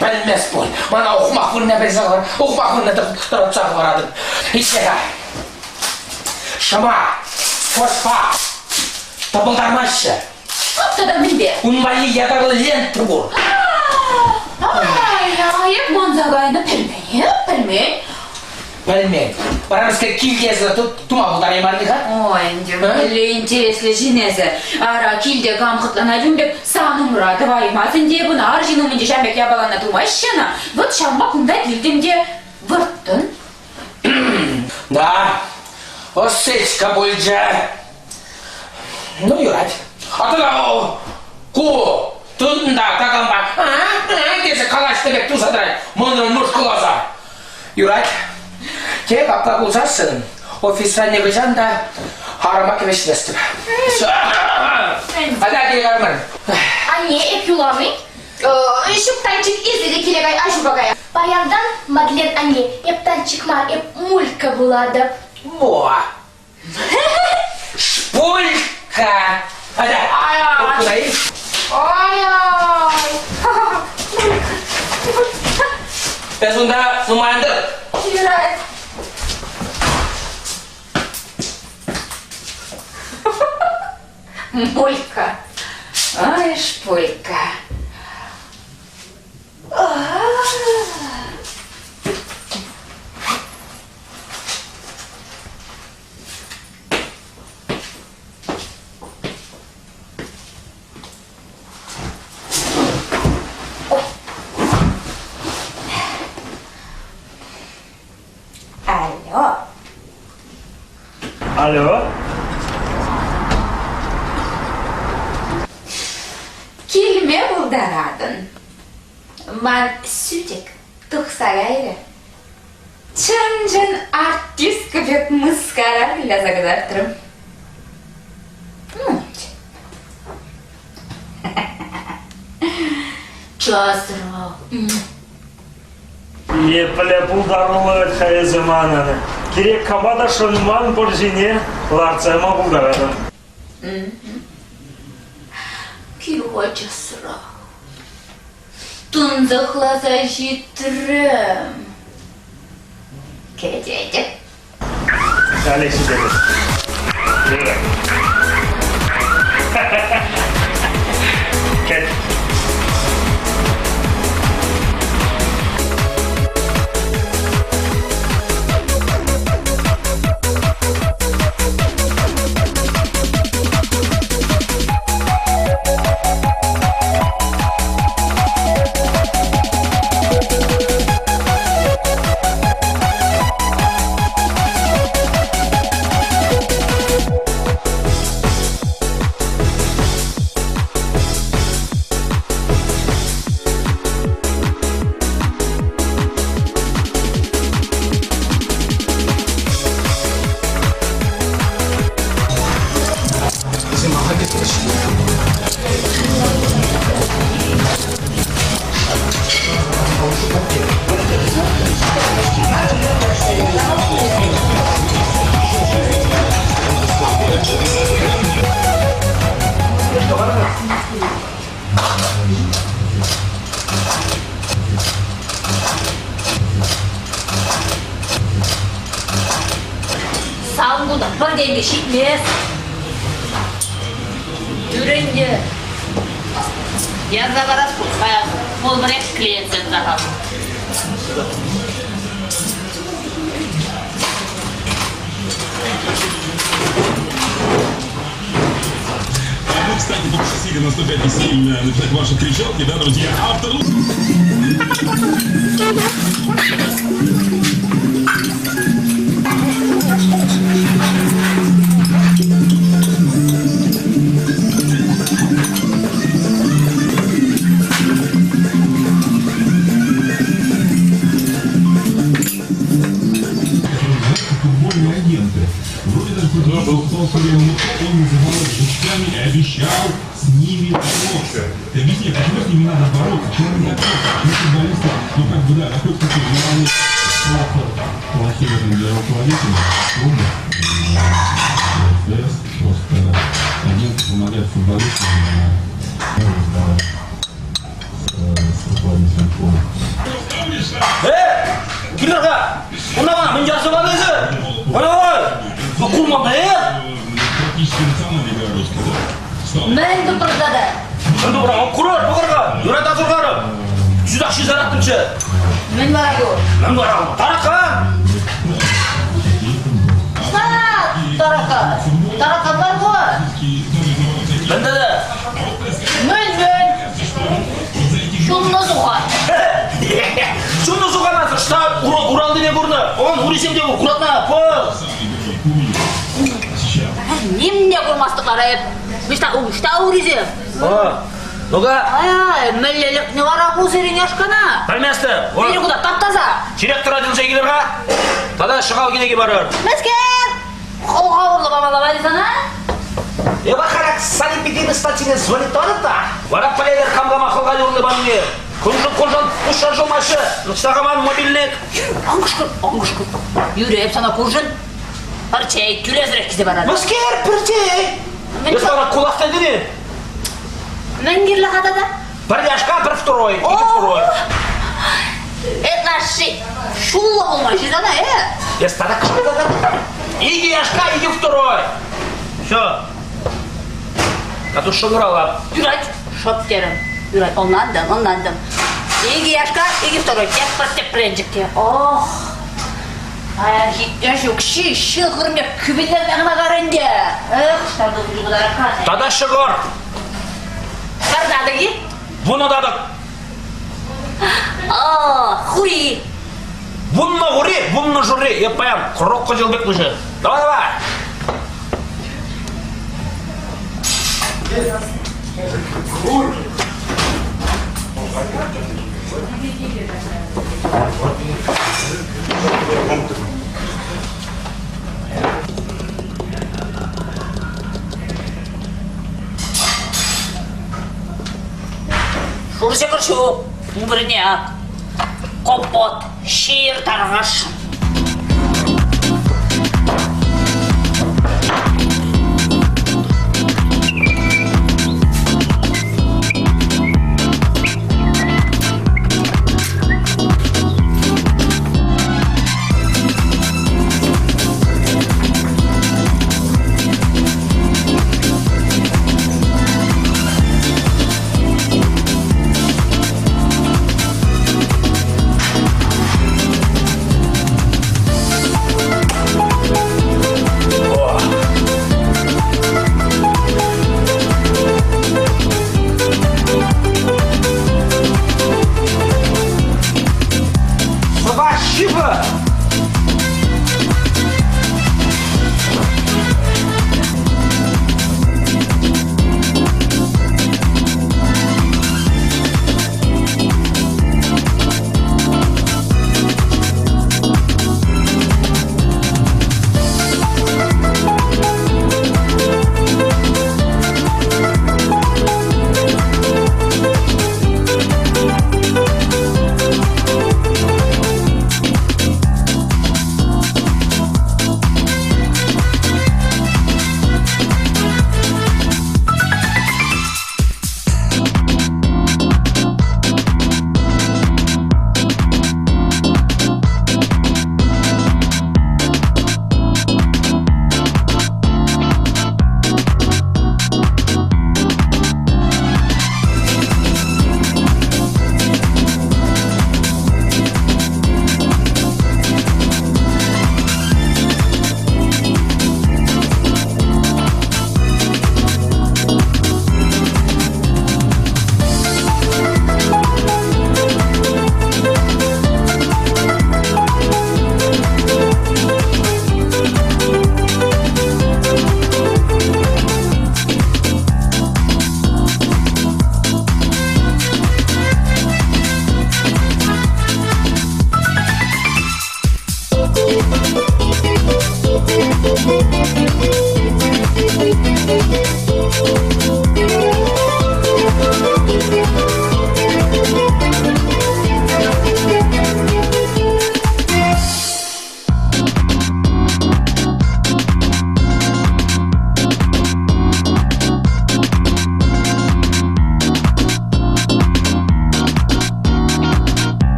[SPEAKER 4] Пӗлмест пуль. Мана ухмах вырӑнне пӗлсе хӑвар, ухмах вырӑнне тӑратса хӑваратӑн. Итле-ха. Шӑма, скотчпа тӑпӑлтармаҫҫӗ.
[SPEAKER 5] Тата мӗнпе?
[SPEAKER 4] Ун валли ятарлӑ лента пур.
[SPEAKER 5] Ай, эп манса кайнӑ. Пӗлмен, пӗлмен.
[SPEAKER 4] Пӗлмен. Вара мӗскер килтесӗр тума пултараймарни-ха?
[SPEAKER 5] Ой, ӗнтӗ мӗнле интереслӗ ҫын эсӗ. Ара, килте кам хӑтланать ун пек, сан умра тӑваймасть ӗнтӗ эп ӑна арҫын умӗнче ҫав пек япалана тумаҫҫӗ ӑна. Вӑт ҫавӑнпа кунта килтӗм те вӑрттӑн.
[SPEAKER 4] Да, осечка пулчӗ. Ну, юрать. А тата ку тытӑн та такампа тесе калаҫнӑ пек туса тӑрать мӑнӑн мӑшкӑласа. Юрать. Тек апла пулсассӑн офисра нихӑҫан та арӑма кӗвӗҫместӗп. Атя, киле карман.
[SPEAKER 7] Анне, эп юлам-и?
[SPEAKER 5] Ҫук танчик илсе те киле кай, аҫупа кая.
[SPEAKER 7] Паянтан, Мадлен анне, эп танчик мар, эп мулька пулатӑп.
[SPEAKER 4] Во! Шпулька! Атя, куда ил?
[SPEAKER 5] Ай-ай!
[SPEAKER 4] Эс унта нумай ан тӑр.
[SPEAKER 5] Юрать. Мулька. Ай, шпулька. Алло.
[SPEAKER 6] Алло.
[SPEAKER 5] Килме пултаратӑн. Ман сӳтӗк тухса кайрӗ. Чӑн-чӑн артистка пек мыскара выляса кӑтартрӑм.
[SPEAKER 7] Часрах.
[SPEAKER 6] Епле пултаруллӑ вӗт-ха эсӗ манӑн. Кирек кама та шӑнман пӑр ҫине лартса яма пултаратӑн.
[SPEAKER 7] Кил-ха часрах. Тунсӑхласа ҫитрӗм.
[SPEAKER 5] Кӗтетӗп.
[SPEAKER 6] Халех ҫитетӗп. Юра. Кӗт.
[SPEAKER 2] Сан куна пӗр тенкӗ ҫитмест. Тӳрӗнте. Ярса парас пуль, паян пулмӑрех клиентсем сахал.
[SPEAKER 8] А вы, кстати, попросили на 105,7 написать ваши кричалки, да, друзья? Автор... Футбольные агенты. Вроде даже выступал все время он называл их жучками и обещал с ними бороться. Ты объясни, почему с ними надо бороться? Чем они опасны? Почему футболисты, ну как бы да, находятся такой желание плохо, плохие для руководителя клуба. ФС просто агенты помогают футболистам с руководителем клуба.
[SPEAKER 3] Э, килер-ха, кунта мана мӗн ярса панӑ эсӗ? Ой, курман та, э?
[SPEAKER 8] Практически национальная игра русская, да?
[SPEAKER 2] Мӗн тупӑртатӑр?
[SPEAKER 3] Мӗн тупӑра? Курӑр, пӑхӑр-ха, юрать асӑрхарӑм. Чутах ҫырса
[SPEAKER 2] Мӗн вара ку?
[SPEAKER 3] Мӗн вара? Таракан!
[SPEAKER 2] Таракан. Таракан мар ку.
[SPEAKER 3] Мӗн тата?
[SPEAKER 2] Мӗн, мӗн? Ҫуннӑ сухан.
[SPEAKER 3] Ҫуннӑ сухана ӑҫта Уралтине курнӑ? Он урисем те куратна, пӑс!
[SPEAKER 2] Нимне курмастӑп вара эп. Ӑҫта, ӑҫта урисем?
[SPEAKER 3] А. Ну-ка.
[SPEAKER 9] Ай-ай, мӗнле лекнӗ вара ку сирӗн яшкана?
[SPEAKER 3] Пӗлместӗп.
[SPEAKER 9] Пирӗн кунта тап-таса.
[SPEAKER 3] Директора чӗнсе килӗр-ха. Тата шӑхал кӗнеки парӑр.
[SPEAKER 9] Мӗскер? Хӑлха урлӑ памалла мар-и сана?
[SPEAKER 3] Эпӗ харак санэпидеми статьине звонит та. Вара пӗлетӗр кам-кама хӑлха урлӑ панине. Куншӑн куншӑн пуҫран шӑлмаҫҫӗ. Нӑчтахаман мобильник.
[SPEAKER 9] Ан кӑшкӑр, ан кӑшкӑр. Юрӗ, эп сана куршӑн пӗр чей тӳлесӗрех килсе паратӑп.
[SPEAKER 3] Мӗскер пӗр чей? Эс мана кулак тетӗн-и?
[SPEAKER 9] Мӗн кирлӗ-ха тата?
[SPEAKER 3] Пӗр яшка, пӗр второй, икӗ второй.
[SPEAKER 9] Ытлашши ҫуллӑ пулмасть-и сана, э?
[SPEAKER 3] Эс тата кӑшкӑртатӑн. Икӗ яшка, икӗ второй. Все. А тут шӑнкӑравлап.
[SPEAKER 9] Юрать, шӑп терӗм. Юрать, ӑнлантӑм, ӑнлантӑм. Икӗ яшка, икӗ второй. Тепӗр тӗпренчӗк те. Ох! Паянхи ӗҫ укҫи ҫӑкӑр пек кӳпӗнтерме кӑна кар ӗнтӗ. Эх, ҫав
[SPEAKER 3] Тата ҫӑкӑр!
[SPEAKER 9] Пӗр татӑк-и?
[SPEAKER 3] Вунӑ татӑк.
[SPEAKER 9] А, хури.
[SPEAKER 3] Вуннӑ хури, вуннӑ шурри. Эп паян крокодил пек выҫӑ. Давай, давай.
[SPEAKER 9] Шур ҫӑкӑр ҫук, вырӑнне ак. Компот, ҫир тархасшӑн.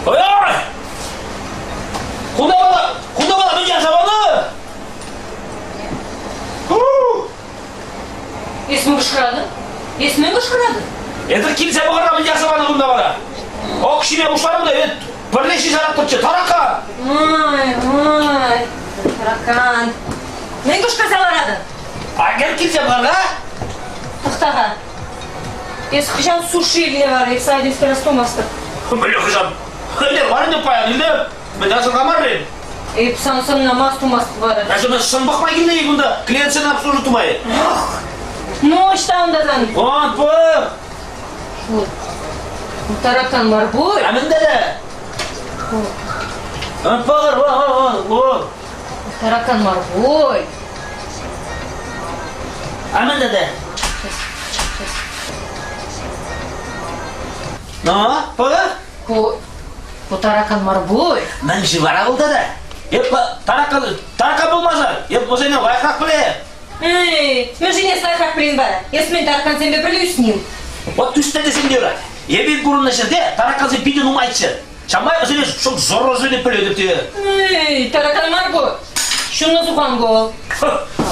[SPEAKER 3] Ой! Кунта мана, кунта мана мӗн ярса панӑ?
[SPEAKER 5] Эс мӗн кӑшкӑратӑн? Эс мӗн кӑшкӑратӑн?
[SPEAKER 3] Эсир килсе пӑхӑр-ха мӗн ярса панӑ кунта мана. Ок ҫиме пуҫларӑм та, эт пӗрле ҫисе лартӑрччӗ, таракан!
[SPEAKER 5] Ой, ой, таракан. Мӗн кӑшкӑрса ларатӑн?
[SPEAKER 3] Агент килсе пӑхӑр-ха.
[SPEAKER 5] Тӑхта-ха. Эс хӑҫан суши илнӗ вара, эп сана тискер астумастӑп.
[SPEAKER 3] Мӗнле хӑҫан? Хӑйне мар ӗнтӗ паян илнӗ. Мӗн асӑрхамар-и?
[SPEAKER 5] Эп сан сӑнна мастумастӑп вара.
[SPEAKER 3] Эсӗ сӑн пӑхма килнӗ-и кунта? Клиентсене обслуживать тума-и?
[SPEAKER 5] Ну, ӑҫта унта сан?
[SPEAKER 3] Он, пӑх!
[SPEAKER 5] Таракан мар пуль.
[SPEAKER 3] А мӗнде те? Он, пӑхӑр, вон, вон, вон.
[SPEAKER 5] Таракан мар пуль.
[SPEAKER 3] А мӗнде те? Ну, пӑхӑр.
[SPEAKER 5] Ку, ку таракан мар пуль.
[SPEAKER 3] Мӗн-ши вара вӑл тата? Эп таракан, таракан пулмасан, эп вӗсене лайӑхрах пӗле.
[SPEAKER 5] Эй, мӗншӗн эс лайӑхрах пӗлен вара? Эс мӗн таракансемпе пӗрле ӳснӗ-им?
[SPEAKER 3] Вот ӳснӗ тесен те юрать. Эпир пурӑннӑ ҫӗрте таракансем питӗ нумайччӗ. Ҫавӑнпа вӗсене шӑп зорросене пӗлетӗп те.
[SPEAKER 5] Эй, таракан мар ку. Ҫуннӑ сухан ку.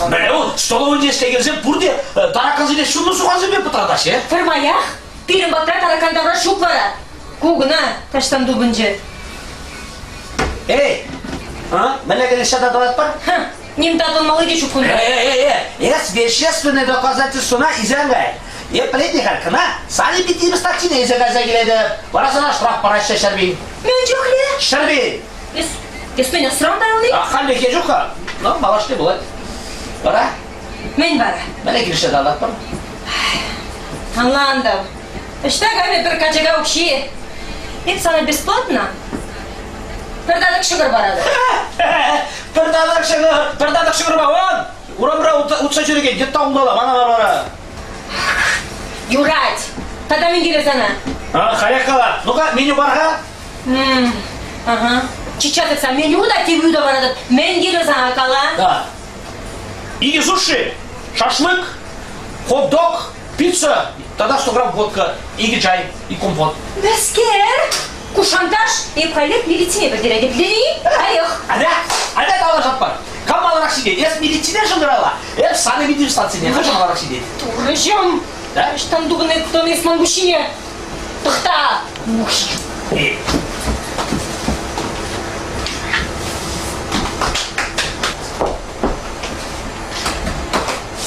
[SPEAKER 3] Мӗнле вӑл столовӑйӗнче ӗҫлекенсем пурте таракансене ҫуннӑ сухансемпе пӑтратаҫҫӗ.
[SPEAKER 5] Пӗрмаях пирӗн патра таракан тавра ҫук вара. Ку кӑна таҫтан тупӑнчӗ.
[SPEAKER 3] Эй, а, мӗнле кӗнӗ ҫата тӑватпӑр?
[SPEAKER 5] Ним татӑлмалли те ҫук кунта.
[SPEAKER 3] Э-э-э, эс вещественное доказательствона илсе кай. Эп пӗлетне-ха кӑна, сани питимӗс таксине илсе кайса килетӗп. Вара сана штраф параҫҫӗ ҫӗрпин.
[SPEAKER 5] Мӗн чухлӗ?
[SPEAKER 3] Ҫӗрпин!
[SPEAKER 5] Эс, эс мӗн ӑсран тайӑлни?
[SPEAKER 3] Хальлӗхе ҫук-ха, но малашне пулать. Вара?
[SPEAKER 5] Мӗн вара?
[SPEAKER 3] Мӗне килӗшсе тататпӑр?
[SPEAKER 5] Ӑнлантӑм. Ӑҫта кайнӑ пӗр качака укҫи? Эп сана бесплатно пӗр татӑк ҫӑкӑр паратӑп.
[SPEAKER 3] Пӗр татӑк ҫӑкӑр, пӗр татӑк ҫӑкӑрпа вон! Урамра утса ҫӳрекен йытта унталла, мана мар вара.
[SPEAKER 5] Юрать. Тата мӗн кирлӗ сана?
[SPEAKER 3] А, халех кала. Ну-ка, меню бар-ха.
[SPEAKER 5] Ага. Чича тытса меню та тивӳ та паратӑп. Мӗн кирлӗ сана, кала.
[SPEAKER 3] Да. Икӗ суши, шашлык, хот-дог, пицца тата 100 грамм водка, икӗ чай и компот.
[SPEAKER 5] Мӗскер? Ку шантаж эп халех милицине пӗлтеретӗп. Лени, халех.
[SPEAKER 3] Атя, атя тавлашатпӑр. Кам маларах ҫитет? Эс милицине шӑнкӑрала, эп санэпидемстанцине. Хӑш маларах ҫитет?
[SPEAKER 5] Турӑҫӑм!
[SPEAKER 3] Да?
[SPEAKER 5] Ӑҫтан тупӑнать тӑн эс ман куҫҫине? Тӑхта!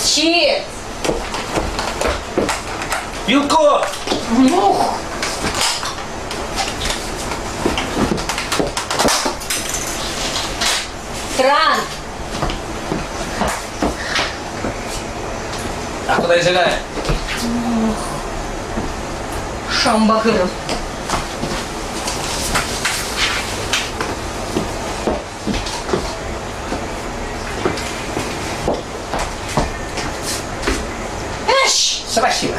[SPEAKER 5] Чи!
[SPEAKER 3] Вилко!
[SPEAKER 5] Мух! Тран!
[SPEAKER 3] А куда илсе кай?
[SPEAKER 5] Шамба хырӑм. Ӗҫ!
[SPEAKER 3] Спасибо.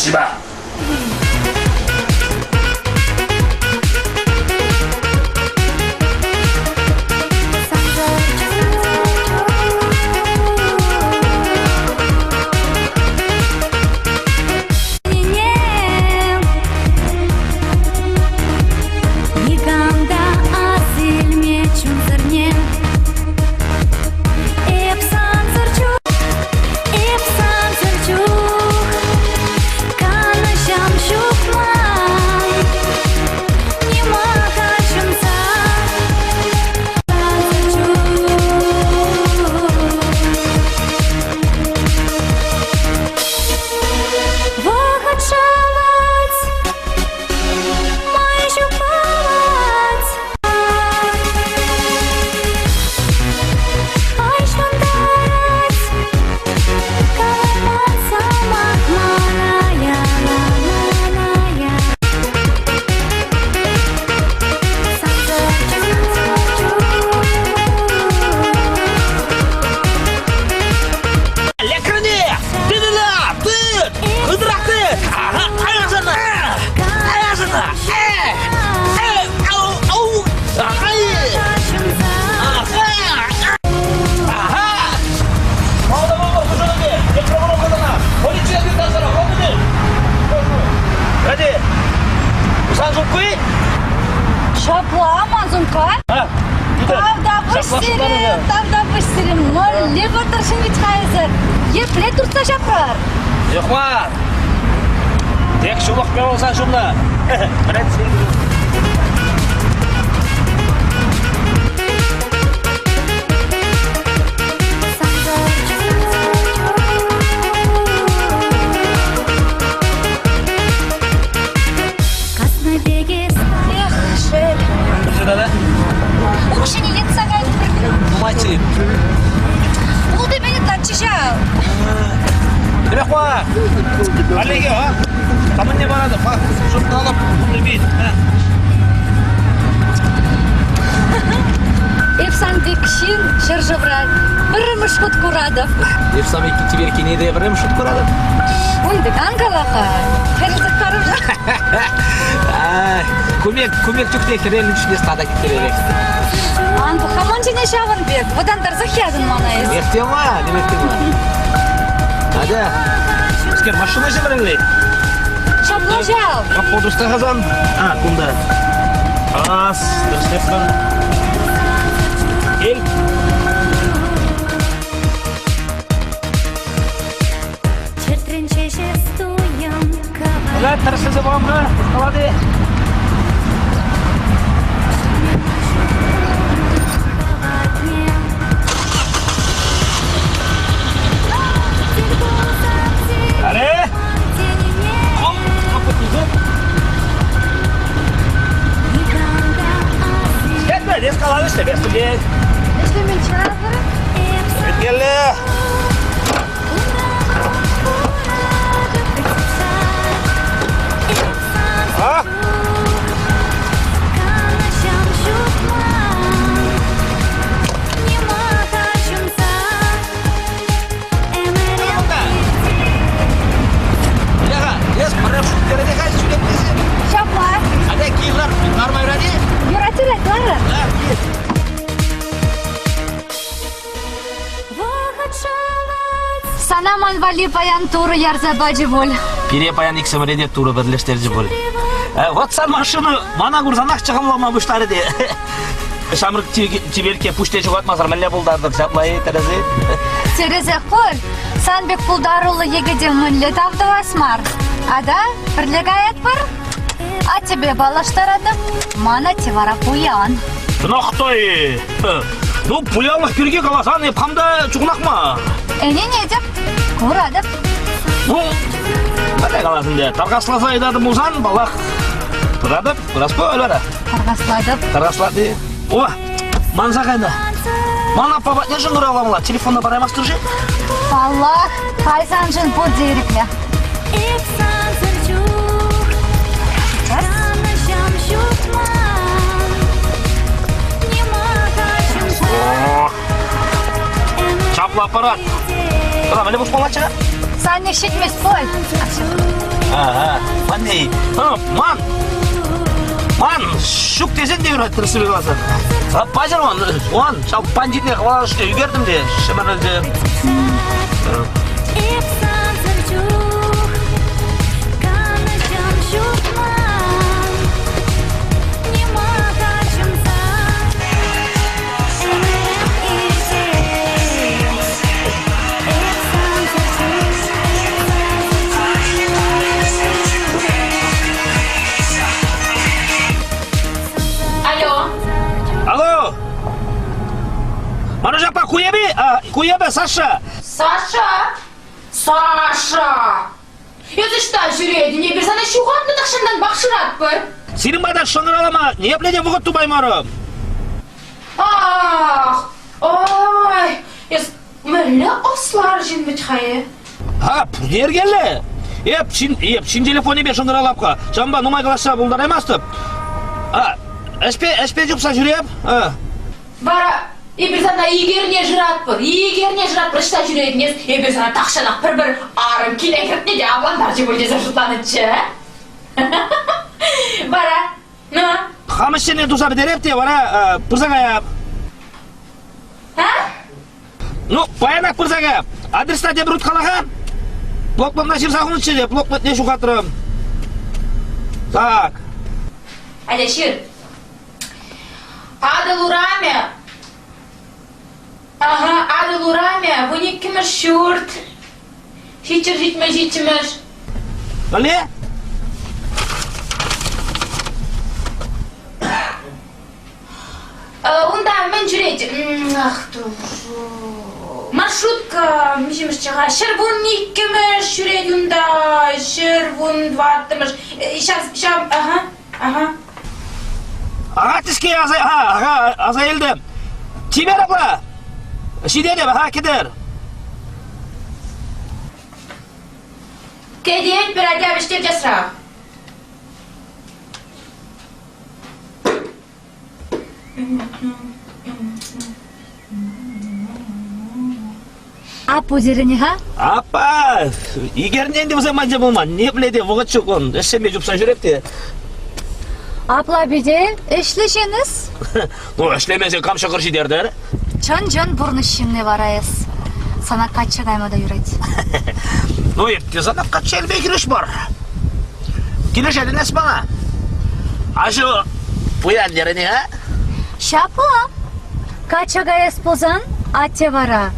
[SPEAKER 3] Спасибо.
[SPEAKER 5] пырса ҫапрӑр?
[SPEAKER 3] Юхмар! Тек ҫулӑх пулса ҫумна.
[SPEAKER 7] Эх, шел. Укҫине йӑтса кайрӑм.
[SPEAKER 3] Нумайччӗ.
[SPEAKER 5] Ултӑ минут ларчӗ ҫав.
[SPEAKER 3] Трехма! Олеге, а? Камынне барады, па, жұртты алып, бит.
[SPEAKER 5] Эп сан пек ҫын ҫӗршывра пӗрремӗш хут куратӑп.
[SPEAKER 3] Эп сан пек чиперкене те пӗрремӗш хут куратӑп.
[SPEAKER 5] Ун пек ан кала-ха. Хӗрӗсӗх карӑмҫа.
[SPEAKER 3] Кумек, кумек чухне хӗрелнӗ чухне стада китеререк.
[SPEAKER 5] Ан пӑх-ха ман ҫине ҫавӑн пек. Вӑтантарсах ятӑн мана эс.
[SPEAKER 3] Нефте ма, немехте ма. Надя, скер машина ҫӗмӗрӗлет.
[SPEAKER 5] Ҫапла ҫав.
[SPEAKER 3] Капотуста хасан. А, кунта. Ас, тӗрӗслетпӗр. Кел. Ага, тӗрӗслесе пӑхам-ха, калады. Аре! Оп, капот Кетме, лес калады, ӗҫлемес тет.
[SPEAKER 5] Ӗҫлемен чарӑр.
[SPEAKER 3] Кеткелле! А?
[SPEAKER 5] Ҫапла. Юрать, юрать, ларӑр. Сана ман валли паян Турӑ ярса пачӗ пуль.
[SPEAKER 3] Пире паян иксӗмӗре те Турӑ пӗрлештерчӗ пуль. Вот сан машина мана курсанах чӑхӑмлама пуҫларӗ те. Ҫамрӑк чиперкке пуҫне ҫухатмасӑр мӗнле пултартӑр ҫапла-и, тӗрӗс-и?
[SPEAKER 5] Тӗрӗсех пуль. Сан пек пултаруллӑ йӗкӗте мӗнле тав тӑвас мар? Ата, пӗрле каятпӑр? Аттепе паллаштаратӑп. Ман атте вара пуян.
[SPEAKER 3] Нахтай! Ну, пуянлӑх пирки каласан эп хам та чухӑнах мар.
[SPEAKER 5] Ӗненетӗп, куратӑп.
[SPEAKER 3] Ну, мӗнле калас ӗнтӗ, тархасласа ыйтатӑп пулсан, паллах, пыратӑп, пырас пуль вара.
[SPEAKER 5] Тархаслатӑп.
[SPEAKER 3] Тархаслатни. О, манса кайнӑ. Ман аппа патне шӑнкӑравламалла, телефонна параймастӑр-ши?
[SPEAKER 5] Паллах, халь саншӑн пурте ирӗклӗ.
[SPEAKER 3] Чаплӑ аппарат. Ӑна мӗнле пусмаллаччӗ?
[SPEAKER 5] Саня ҫитмест пуль.
[SPEAKER 3] Ага, манни. Ман. Ман ҫук тесен те юрать тӗрӗссипе каласан. Паҫӑр он, он ҫав бандитне хӑвалашне ӳкертӗм те ҫӗмӗрӗлчӗ.
[SPEAKER 2] Алло.
[SPEAKER 3] Алло! Маруҫ аппа, ку эпӗ, ку эпӗ, Саша.
[SPEAKER 2] Саша! Саша! Эс ӑҫта ҫӳретӗн? Эпир сана ҫухатнӑ тахҫантанпах шыратпӑр.
[SPEAKER 3] Сирӗн пата шӑнкӑравлама ниепле те вӑхӑт тупаймарӑм.
[SPEAKER 2] Ах! Ой! Эс мӗнле ӑслӑ арҫын вӗт-ха э?
[SPEAKER 3] А, пурте йӗркеллӗ. Эп ҫын, эп ҫын телефонӗпе шӑнкӑравлап-ха. Ҫавӑнпа нумай калаҫса пултараймастӑп. А, ӗҫпе, ӗҫпе чупса ҫӳреп. А.
[SPEAKER 2] Вара эпир сана ик эрне шыратпӑр, ик эрне шыратпӑр, ӑҫта ҫӳретӗн эс? Эпир сана тахҫанах пӗр-пӗр арӑм киле кӗртнӗ те авлантарчӗ пуль тесе шутланӑччӗ. Вара, ну?
[SPEAKER 3] Хам ӗҫсене туса пӗтереп те вара пырса каяп.
[SPEAKER 2] А?
[SPEAKER 3] Ну, паянах пырса каяп. Адресна тепӗр уткалаха. Блокнотна ҫырса хунӑччӗ те, блокнотне ҫухатрӑм. Так.
[SPEAKER 2] Аля, ҫыр. Атӑл урамӗ. Ага, Атӑл урамӗ, вуниккӗмӗш ҫурт.
[SPEAKER 5] Ҫиччӗр ҫитмӗл ҫиччӗмӗш.
[SPEAKER 3] Мӗнле?
[SPEAKER 5] Унта мӗн ҫӳрет? Ах, Маршрутка миҫемӗшчӗ-ха? 112-мӗш ҫӳрет унта, 114-мӗш. Ҫав, ҫав, ага, ага.
[SPEAKER 3] Ага, тӗске аса, ага, аса илтӗм. Чипер апла. Ҫитетӗп, ага, кӗтӗр.
[SPEAKER 5] Кӗтетпӗр, атя вӗҫтер часрах.
[SPEAKER 10] Аппу терӗн-и-ха?
[SPEAKER 3] Аппа, икернен те вӗсем манча пулман. Ниепле те вӑхӑт ҫук ун. Ӗҫсемпе чупса ҫӳреп те.
[SPEAKER 10] Апла пите ӗҫлӗ ҫын эс?
[SPEAKER 3] Ну, ӗҫлемесен кам ҫӑкӑр ҫитертӗр?
[SPEAKER 10] Чӑн-чӑн пурнӑҫ ҫынни вара эс. Сана качча кайма та юрать.
[SPEAKER 3] Ну, эп те сана качча илме хирӗҫ мар. Килӗшетӗн эс мана? Аҫу пуян терӗн-и, а?
[SPEAKER 10] Ҫапла. Качча каяс пулсан, атте вара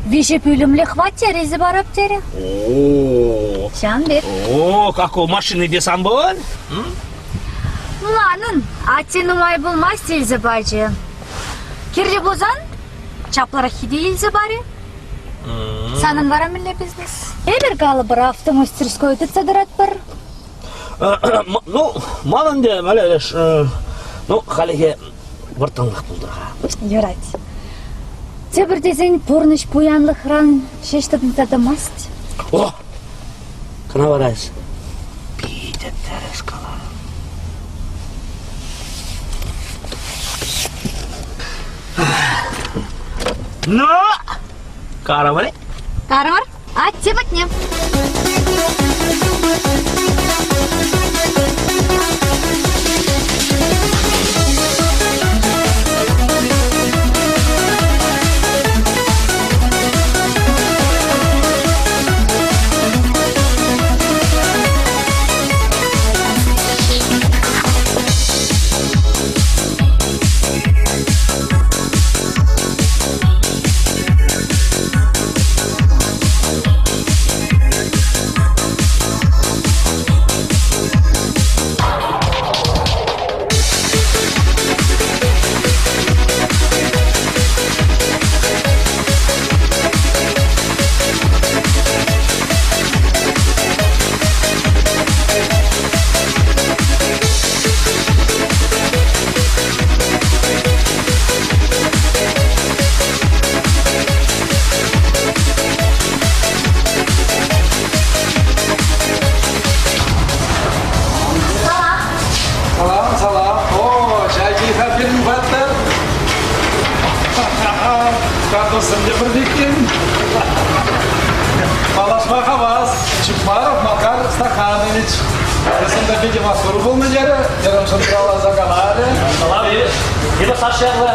[SPEAKER 10] виҫӗ пӳлӗмлӗ хваттер илсе парап терӗ.
[SPEAKER 3] О,
[SPEAKER 10] Ҫавӑн пек.
[SPEAKER 3] О, какой машинипе сан пуль?
[SPEAKER 10] Манӑн атте нумай пулмасть илсе пачӗ. Кирлӗ пулсан чаплӑраххи те илсе парӗ. Санӑн вара мӗнле бизнес? Эпир калӑпӑр автомастерской тытса тӑратпӑр.
[SPEAKER 3] Ну, манӑн те, Валерий, ну, халӗхе вӑрттӑнлӑх пултӑр-ха.
[SPEAKER 10] Юрать. Тепӗр тесен пурнӑҫ пуянлӑхран ҫеҫ тытӑнса тӑмасть.
[SPEAKER 3] О! Кӑна вара эс питӗ тӗрӗс каларӑн. Ну, карӑмӑр.
[SPEAKER 10] Карӑмӑр. Атте патне.
[SPEAKER 1] Салам, салам. О, чай пирӗн паттӑр. Статусым те пӗр иккен. Паллашма хавас. Чукмаров Макар Стаханович. Вӗсем питӗ маттур пулнӑ терӗ. Терӗм шӑнкӑравласа каларӗ.
[SPEAKER 3] Салам, эпӗ Саша ятлӑ.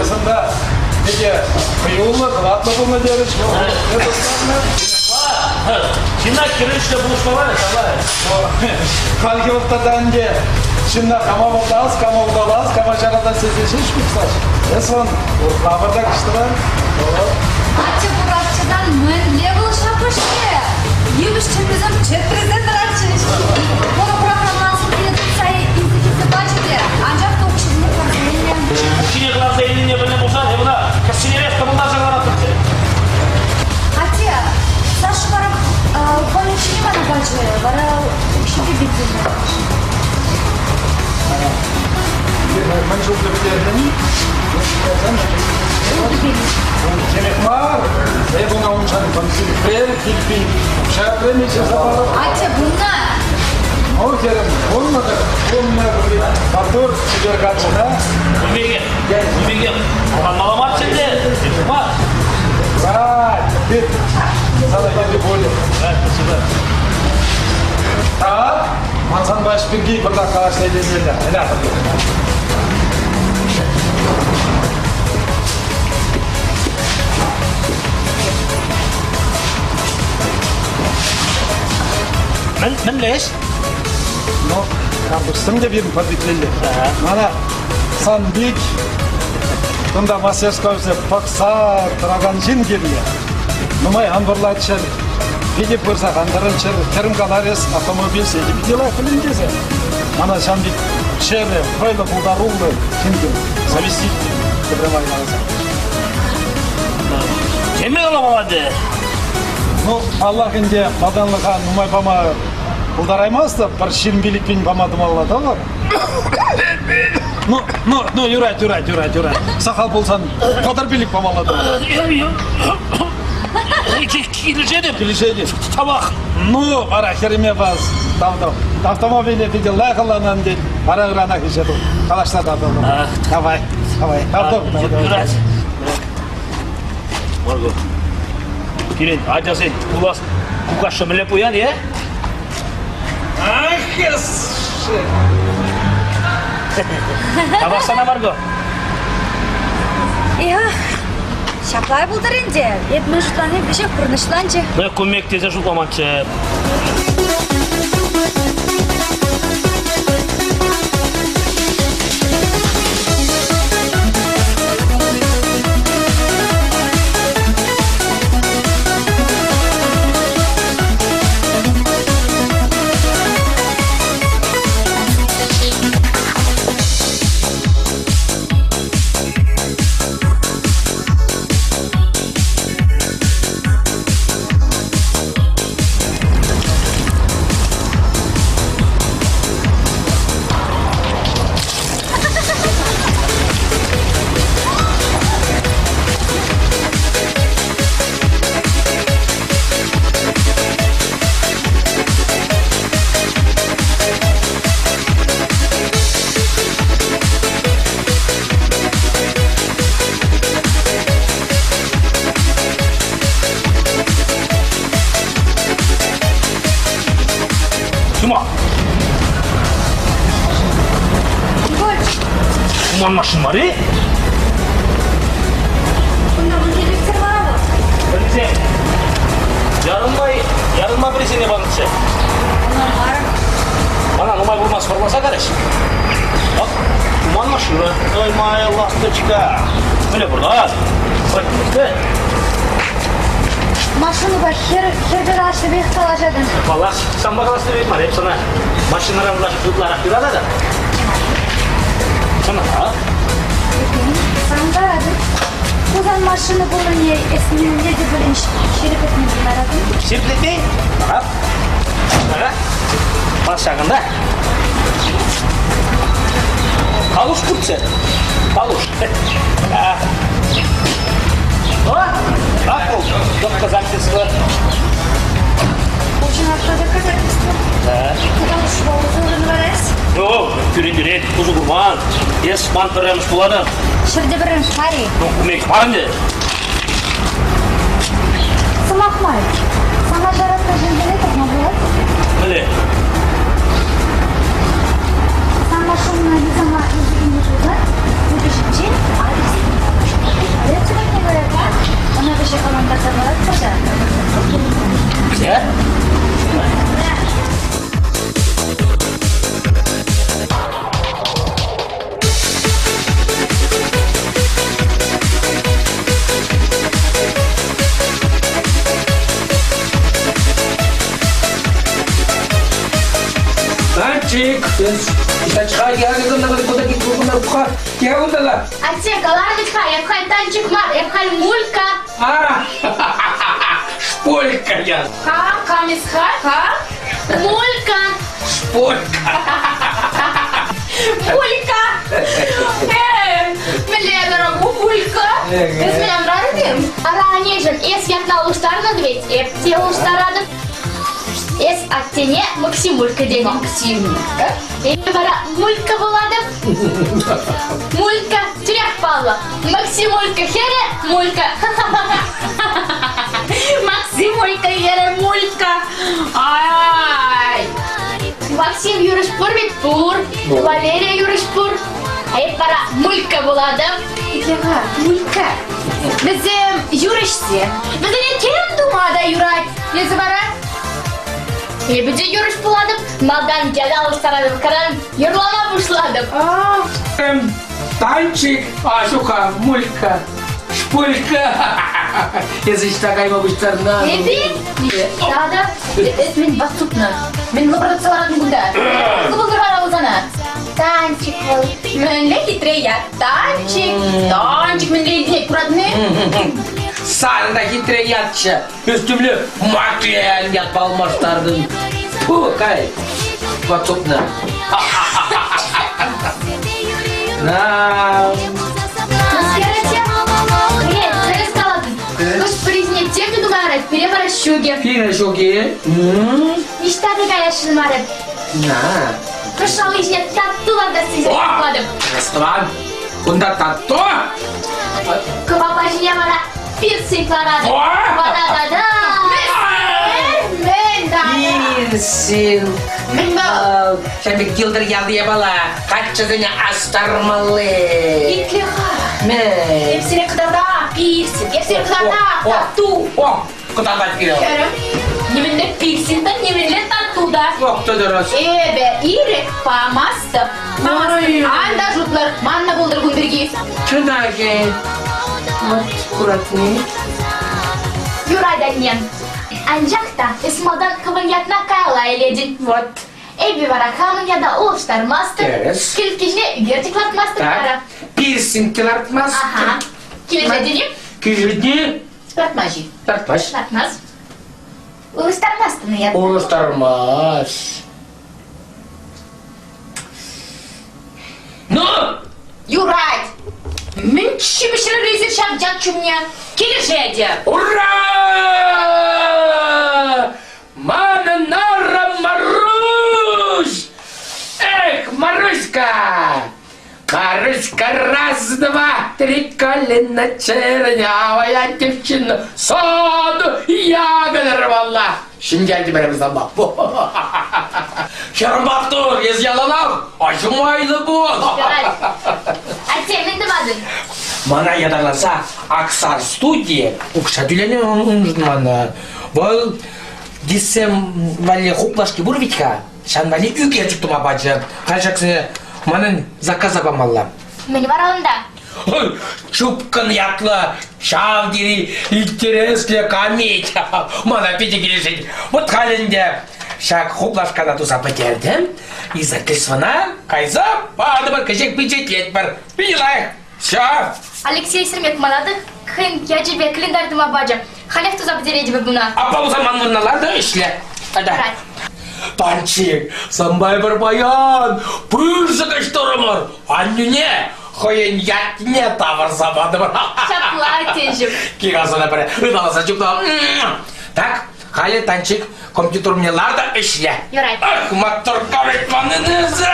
[SPEAKER 1] Эс унта питӗ хӑюллӑ, хӑватлӑ пулнӑ терӗҫ.
[SPEAKER 3] Ҫынна кирӗҫле пулӑшмалла, давай.
[SPEAKER 1] Хальхи вӑхӑтра ӗнтӗ ҫынна кама вӑлтас, кама улталас, кама ҫаратас тесе ҫеҫ пухсаҫ. Эс вон уртламӑр та кӑштӑран.
[SPEAKER 10] Атте куракчӑтан мӗнле вӑл ҫапӑҫрӗ? Йывӑҫ чӗпписем чӗтресе тӑратчӗҫ. Вӑл программӑна сутнине тытса илсе килсе пачӗ те, анчах та укҫине кӑларса илнӗ.
[SPEAKER 3] Укҫине кӑларса илнине пӗлнӗ пулсан, эп ӑна кӗсьерех тӑпӑлтарса кӑлараттӑмччӗ.
[SPEAKER 10] Атте, Саша вара хӑй укҫине мана пачӗ, вара укҫипе пӗтӗмӗ.
[SPEAKER 1] Мӗн чухлӗ пӗтертӗн? Темех мар. Эп ӑна уншӑн конфетпе, килпи, укҫа преми ҫырса парӑп.
[SPEAKER 10] Атте, пулнӑ!
[SPEAKER 1] Ну, хӗрӗм, пулнӑ-тӑк, пулнӑ, маттур, чипер каччӑна.
[SPEAKER 3] Ун пекех, ун пекех пӑханмалла марччӗ ӗнтӗ, мар.
[SPEAKER 1] Брат, бит, сана кирлӗ пулӗ.
[SPEAKER 3] Спасибо.
[SPEAKER 1] Так, ман санпа ӗҫ пирки пӑртак калаҫса илмелле. Ӗле.
[SPEAKER 3] Мӗн, мӗнле ӗҫ?
[SPEAKER 1] Ну, кантурсем те пирӗн пӗрпеклелле. Мана сан пек кунта мастерскойсем пӑхса тӑракан ҫын кирлӗ.
[SPEAKER 11] Нумай ан вӑрлаччӑр, питӗ пырса кантарӑнччӑр, хӗрӗм каларӗс, автомобильсем те питӗ лайӑх пӗлен тесе. Мана ҫавӑн пек чӗрӗ, вӑйлӑ, пултаруллӑ ҫын заместитель тепре май каласан.
[SPEAKER 3] Теме каламалла
[SPEAKER 11] Ну, паллах ӗнтӗ, малтанлӑха нумай пама пултараймастӑп, пӗр 25 пин пама тумалла тӑвӑр. Ну, ну, ну, юрать, юрать, юрать, юрать. Сахал пулсан 35 памалла тӑвӑр.
[SPEAKER 3] Килӗшетӗп.
[SPEAKER 11] Килӗшетӗп.
[SPEAKER 3] Тавах.
[SPEAKER 11] Ну, вара хӗрӗме вас тав-тав. Автомобиле питӗ лайӑх ӑнланан тет. Вара ыранах ӗҫе тух. Калаҫса татӑлтӑм. Давай, давай. Тав-тав.
[SPEAKER 3] Юрать. Марго. Пирӗн ачасен пулас кукашшӗ мӗнле пуян, е?
[SPEAKER 11] Ах, эс!
[SPEAKER 3] Тавах сана, Марго.
[SPEAKER 10] Эх, ҫапла пултӑр ӗнтӗ. Эп мӗн шутлани веҫех пурнӑҫланчӗ.
[SPEAKER 3] Ну, кумек тесе шутламанччӗ. Чума! Чуман машин мар-и?
[SPEAKER 10] Кунта мӗнле вара вӑл?
[SPEAKER 3] Пӗрисем ярӑнма, ярӑнма пӗрисене панӑччӗ. Мана нумай пулмасть вӑрласа карӗҫ. Ак, туман машина. Ой, моя ласточка. Мӗнле пурнать?
[SPEAKER 10] Машинӑпа хӗр хӗрпе калаҫнӑ пек калаҫатӑн.
[SPEAKER 3] Паллах, санпа калаҫнӑ пек мар, эп сана машинӑран ытларах юрататӑп. Чӑнах.
[SPEAKER 10] Санпа Хусан машина пулнине эс нимле те пулин ҫирӗплетме пултаратӑн?
[SPEAKER 3] Ҫирӗплетме? Ага. Ага. Бас ҫакӑнта. Калуш пурччӗ. Калуш. О, ак доказательство.
[SPEAKER 10] Очень доказательство.
[SPEAKER 3] Да.
[SPEAKER 10] Калушпа усӑ курмарас?
[SPEAKER 3] Ну, кӳрентерет, усӑ курман. Эс ман пӗрремӗш пулатӑн.
[SPEAKER 10] Ҫӗрте пӗрремӗш мар-и?
[SPEAKER 3] Ну, кумек мар ӗнтӗ.
[SPEAKER 10] Сӑмах май, сана ҫаратнӑ ҫынсене тупма пулать?
[SPEAKER 3] Мӗнле?
[SPEAKER 10] Сан машинӑна юсама илсе килнӗ пулсан, хутӑ ҫинчен адрес Полици патне каять. Ӑна вӗҫе ӑнлантарса паратпӑр та.
[SPEAKER 3] Где?
[SPEAKER 4] Мальчик,
[SPEAKER 2] Атте, каларӑн-ха, эп халь танчик мар, эп халь мулька.
[SPEAKER 4] А, шполька я.
[SPEAKER 2] Ка, камисха, ка? Мулька.
[SPEAKER 4] Шполька.
[SPEAKER 2] Мулька. Э, мӗнле дорогу мулька. Эс меня нравится? Ара, анешӗн, эс ятна улӑштарнӑ ведь, эп те улӑштаратӑп. Эс аттене Максимулька тенӗ. Максимулька? Эпӗ вара Мулька пулатӑп. Мулька, тӳрех паллӑ. Максимулька хӗрӗ Мулька. Максимулька хӗрӗ Мулька. Ай! Максим юрӑҫ пур ведь пур. Валерия юрӑҫ пур. А эп вара Мулька пулатӑп. Итле-ха, Мулька. Вӗсем юрӑҫсем. Вӗсене тем тума та юрать. Эсӗ вара? Эпӗ те юрӑҫ пулатӑп. Малтан ята улӑштаратӑп, кайран юрлама пуҫлатӑп.
[SPEAKER 4] Танчик, а, ҫука, мулька, шпулька. Эсӗ ӑҫта кайма пуҫтарнӑ?
[SPEAKER 5] Эпи? Тата, эс мӗн ватсупнӑ? Мӗн лӑпӑртатса ларатӑн кунта? Кӑпӑлтӑр вара вӑл сана. Танчик вӑл. Мӗнле хитре ят. Танчик. Танчик мӗнле илтӗнет, куратӑн-и?
[SPEAKER 4] Сан та хитре ятчӗ. Ӳстӗмле Маклен ятпа алмаштартӑн. Фу, кай. Ватсупнӑ. На.
[SPEAKER 7] Тӗрӗс калатӑн. Хӑш-пӗрисене тем те тума ярать, пире вара ҫукӗ.
[SPEAKER 4] Пире ҫук-и?
[SPEAKER 7] Ниҫта та каясшӑн мар эп.
[SPEAKER 4] На.
[SPEAKER 7] Кӑшшалли ҫине тату лартас тесе шутлатӑп.
[SPEAKER 4] Тӑван, кунта тату?
[SPEAKER 7] Кӑвапа ҫине вара пирсинг ларатӑп. Вара тата...
[SPEAKER 5] Мӗн тата?
[SPEAKER 4] Пирсинг.
[SPEAKER 5] Мӗн вӑл?
[SPEAKER 4] Ҫав пек йӑлтӑр ялти япала. Каччӑсене астармалли.
[SPEAKER 5] Итле-ха.
[SPEAKER 4] Мӗн?
[SPEAKER 5] Эп сире кӑтартам пирсинг, эп сире кӑтартам тату.
[SPEAKER 4] О, кӑтартать пире.
[SPEAKER 5] Хӗрӗм, нимӗнле пирсинг та, нимӗнле тату та.
[SPEAKER 4] Ох, тӑтӑрӑс.
[SPEAKER 5] Эпӗ ирӗк памастӑп. Памастӑп. Ан та шутлӑр, маннӑ пултӑр кун пирки.
[SPEAKER 4] Чӑнах-и? Вот куратни.
[SPEAKER 7] Юрать, анне. Анчах та эс малтан хӑвӑн ятна каялла илетӗн.
[SPEAKER 5] Вот.
[SPEAKER 7] Эпӗ вара хамӑн ята улӑштармастӑп.
[SPEAKER 4] Тӗрӗс.
[SPEAKER 7] Кӗлкӗҫне ӳкерчӗк лартмастӑп
[SPEAKER 4] Так.
[SPEAKER 7] вара.
[SPEAKER 4] Пирсинг лартмастӑп.
[SPEAKER 7] Ага. Килӗшетӗн-и?
[SPEAKER 4] Килӗшетни?
[SPEAKER 5] Лартмасть-и?
[SPEAKER 4] Лартмасть.
[SPEAKER 7] Лартмасть. Улӑштармастӑн ятна?
[SPEAKER 4] Улӑштармасть. Ну!
[SPEAKER 5] Юрать! Мӗн ҫимӗҫрӗр эсир ҫав ят ҫумне? Килӗшетӗп!
[SPEAKER 4] Ура! Манӑн арӑм Маруҫ! Эх, Маруська! Маруська раз, два, три колена чернявая девчина, саду ягоды рвала. Ҫӗнтертӗмӗр санпа. Хӗрӗм маттур, эс яланах аҫу майлӑ пул.
[SPEAKER 7] Атте, мӗн тӑватӑн?
[SPEAKER 4] Мана ятарласа Аксар студийӗ укҫа тӳленӗ уншӑн мана. Вӑл дисем валли хуплашки пур вӗт-ха. Ҫавӑн валли ӳкерчӗк тума пачӗ. Халь ҫаксене манӑн заказа памалла.
[SPEAKER 7] Мӗн вара унта?
[SPEAKER 4] Чупкӑн ятлӑ ҫав тери интереслӗ камит. Мана питӗ килӗшет. Вот халь ӗнтӗ ҫак хуплашкана туса пӗтертӗм. Издательствӑна кайса патӑмӑр, кӗҫех пичетлетпӗр. Питӗ лайӑх. Все.
[SPEAKER 7] Алексей Сермек мана та хӑйӗн ячӗпе календарь тума пачӗ. Халех туса пӗтеретӗп куна.
[SPEAKER 4] Аппа пулсан ман вырӑна лар та ӗҫле. Тата. Панчик, санпа пӗр паян пысӑк ӗҫ турӑмӑр. Аннӳне хӑйӗн ятне тавӑрса патӑмӑр.
[SPEAKER 7] Ҫапла теҫӗп.
[SPEAKER 4] Кига сана пӗр ыталаса чупнӑ. Так, халӗ Танчик компьютер умне лар та ӗҫле.
[SPEAKER 7] Юрать.
[SPEAKER 4] Ах, маттурка ведь манӑн эсӗ!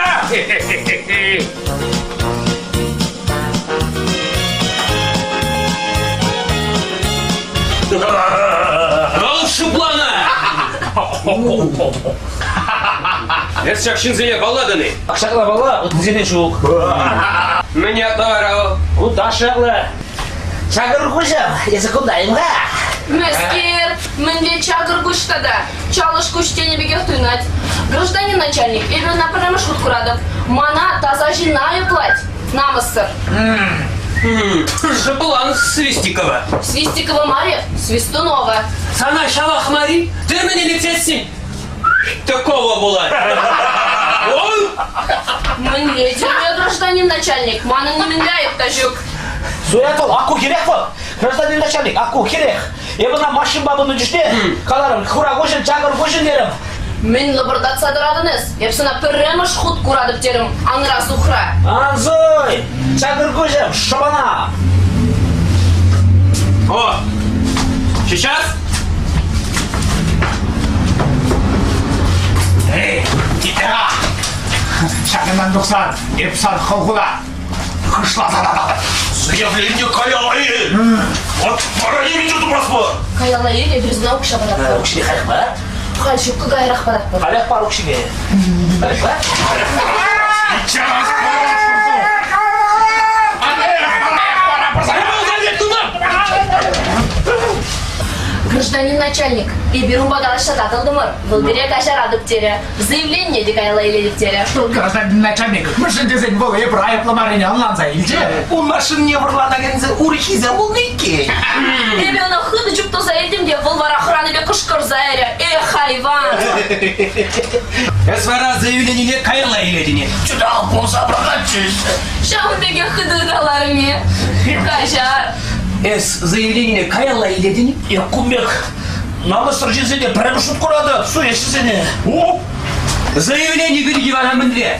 [SPEAKER 12] Вӑл шупланӑ! Эс ҫак ҫынсене паллатӑн-и?
[SPEAKER 3] Ҫакна палла, ыттисене ҫук.
[SPEAKER 12] Мӗн ятлӑ вара вӑл?
[SPEAKER 3] Ку Даша ятлӑ. Чакӑр куҫӑм, эсӗ кунта-им-ха?
[SPEAKER 2] Мӗскер, мӗнле чакӑр куҫ тата? Чалӑш куҫ тенӗ пекех туйӑнать. Гражданин начальник, эпӗ ӑна пӗрремӗш хут куратӑп. Мана таса ҫынна айӑплать. Намӑссӑр.
[SPEAKER 12] Шӑплан Свистикова.
[SPEAKER 2] Свистикова мар-и, Свистунова.
[SPEAKER 12] Сана ҫавах мар-и? Ты мӗне лексетсен? Такого пулать. Он?
[SPEAKER 2] Мӗнле тӳрре, гражданин начальник? Манӑн нимӗнле айӑп та ҫук.
[SPEAKER 3] Суять вӑл, акку хирех вӑл. Гражданин начальник, акку хирех. Эп ӑна машинпа пынӑ чухне каларӑм, хура куҫӑн, чакӑр куҫӑн терӗм.
[SPEAKER 2] Мӗн лӑпӑртатса тӑратӑн эс? Эп сана пӗрремӗш хут куратӑп терӗм, анра сухра.
[SPEAKER 3] Ан суй! Чакӑр куҫӑм, шӑпана!
[SPEAKER 12] О, сейчас?
[SPEAKER 1] Эй, тиха! Ҫакӑнтан тухсан эп сан хӑлхуна хышласа тататӑп.
[SPEAKER 12] Заявление каялла-и! Вот пора не тупас
[SPEAKER 2] Каялла-и, эпир сана укҫа паратпӑр.
[SPEAKER 3] Укҫине халех пар.
[SPEAKER 2] Халь ҫуккӑ каярах паратпӑр.
[SPEAKER 3] Халех пар укҫине. Халех пар.
[SPEAKER 1] Сейчас!
[SPEAKER 2] Гражданин начальник, эпир унпа калаҫса татӑлтӑмӑр. Вӑл пире каҫаратӑп терӗ. Заявление те каялла илетӗп терӗ.
[SPEAKER 1] Гражданин начальник, мӗншӗн тесен вӑл эпир айӑплӑ маррине ӑнланса илчӗ.
[SPEAKER 4] Ун машинине вӑрланакансен урӑххисем пулнӑ иккен.
[SPEAKER 2] Эпӗ ӑна хытӑ чуптуса илтӗм те вӑл вара хӑранипе кӑшкӑрса ярӗ. Эх, айван!
[SPEAKER 12] Эс вара заявленине каялла илетӗн-и?
[SPEAKER 4] Чутах пулса пӑрахатчӗҫ.
[SPEAKER 2] Ҫавӑн пекех хытӑ ыталарӑм-и? Каҫар.
[SPEAKER 12] Эс заявленине каялла илетӗн-и?
[SPEAKER 3] Эп кун пек намӑссӑр ҫынсене пӗрремӗш шут куратӑп, суеҫҫӗсене.
[SPEAKER 12] О! Заявлени пирки вара мӗнле?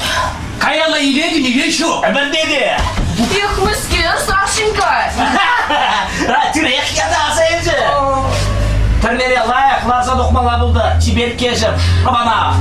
[SPEAKER 12] Каялла илетӗн-и е ҫук?
[SPEAKER 3] Ӗмӗрте те.
[SPEAKER 2] Эх, мӗскер, Сашенька!
[SPEAKER 3] Тӳрех ята аса илчӗ. Тӗрмере лайӑх ларса тухмалла пултӑр, чиперккешӗм, хӑвана.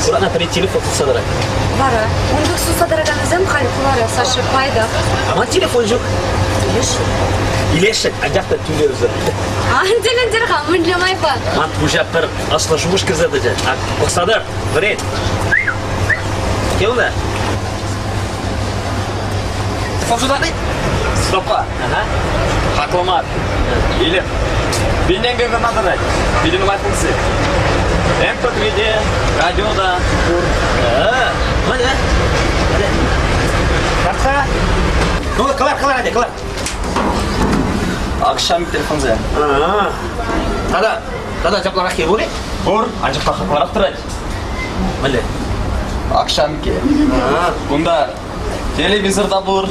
[SPEAKER 3] Сурана пӗри телефон тытса тӑрать.
[SPEAKER 10] Вара, ун пек сутса тӑраканӗсем халь хулара, Саша, пайтах.
[SPEAKER 3] А ман телефон ҫук.
[SPEAKER 10] Илесшӗн.
[SPEAKER 3] Илесшӗн, анчах та тӳлевсӗр.
[SPEAKER 10] Ан тӗлӗнтер-ха, мӗнле майпа?
[SPEAKER 3] Ман пуҫа пӗр ӑслӑ шухӑш кӗрсе тӑчӗ. Ак, пӑхса тӑр, вӗрет. Кем Телефон сутатни?
[SPEAKER 13] Стопа.
[SPEAKER 3] Ага.
[SPEAKER 13] Хаклӑ мар. Или пинненке кӑна тӑрать. Питӗ нумай функци. МП3-де, радио та пур.
[SPEAKER 3] Мӗне? Картха? Ну, кӑлар, кӑлар, ӗнтӗ, кӑлар.
[SPEAKER 13] Акшам телефонсем.
[SPEAKER 3] Тата, тата чапларах пур-и?
[SPEAKER 13] Пур, анчах та хакларах тӑрать.
[SPEAKER 3] Мӗнле?
[SPEAKER 13] Акшамки. Кунта телевизор та пур.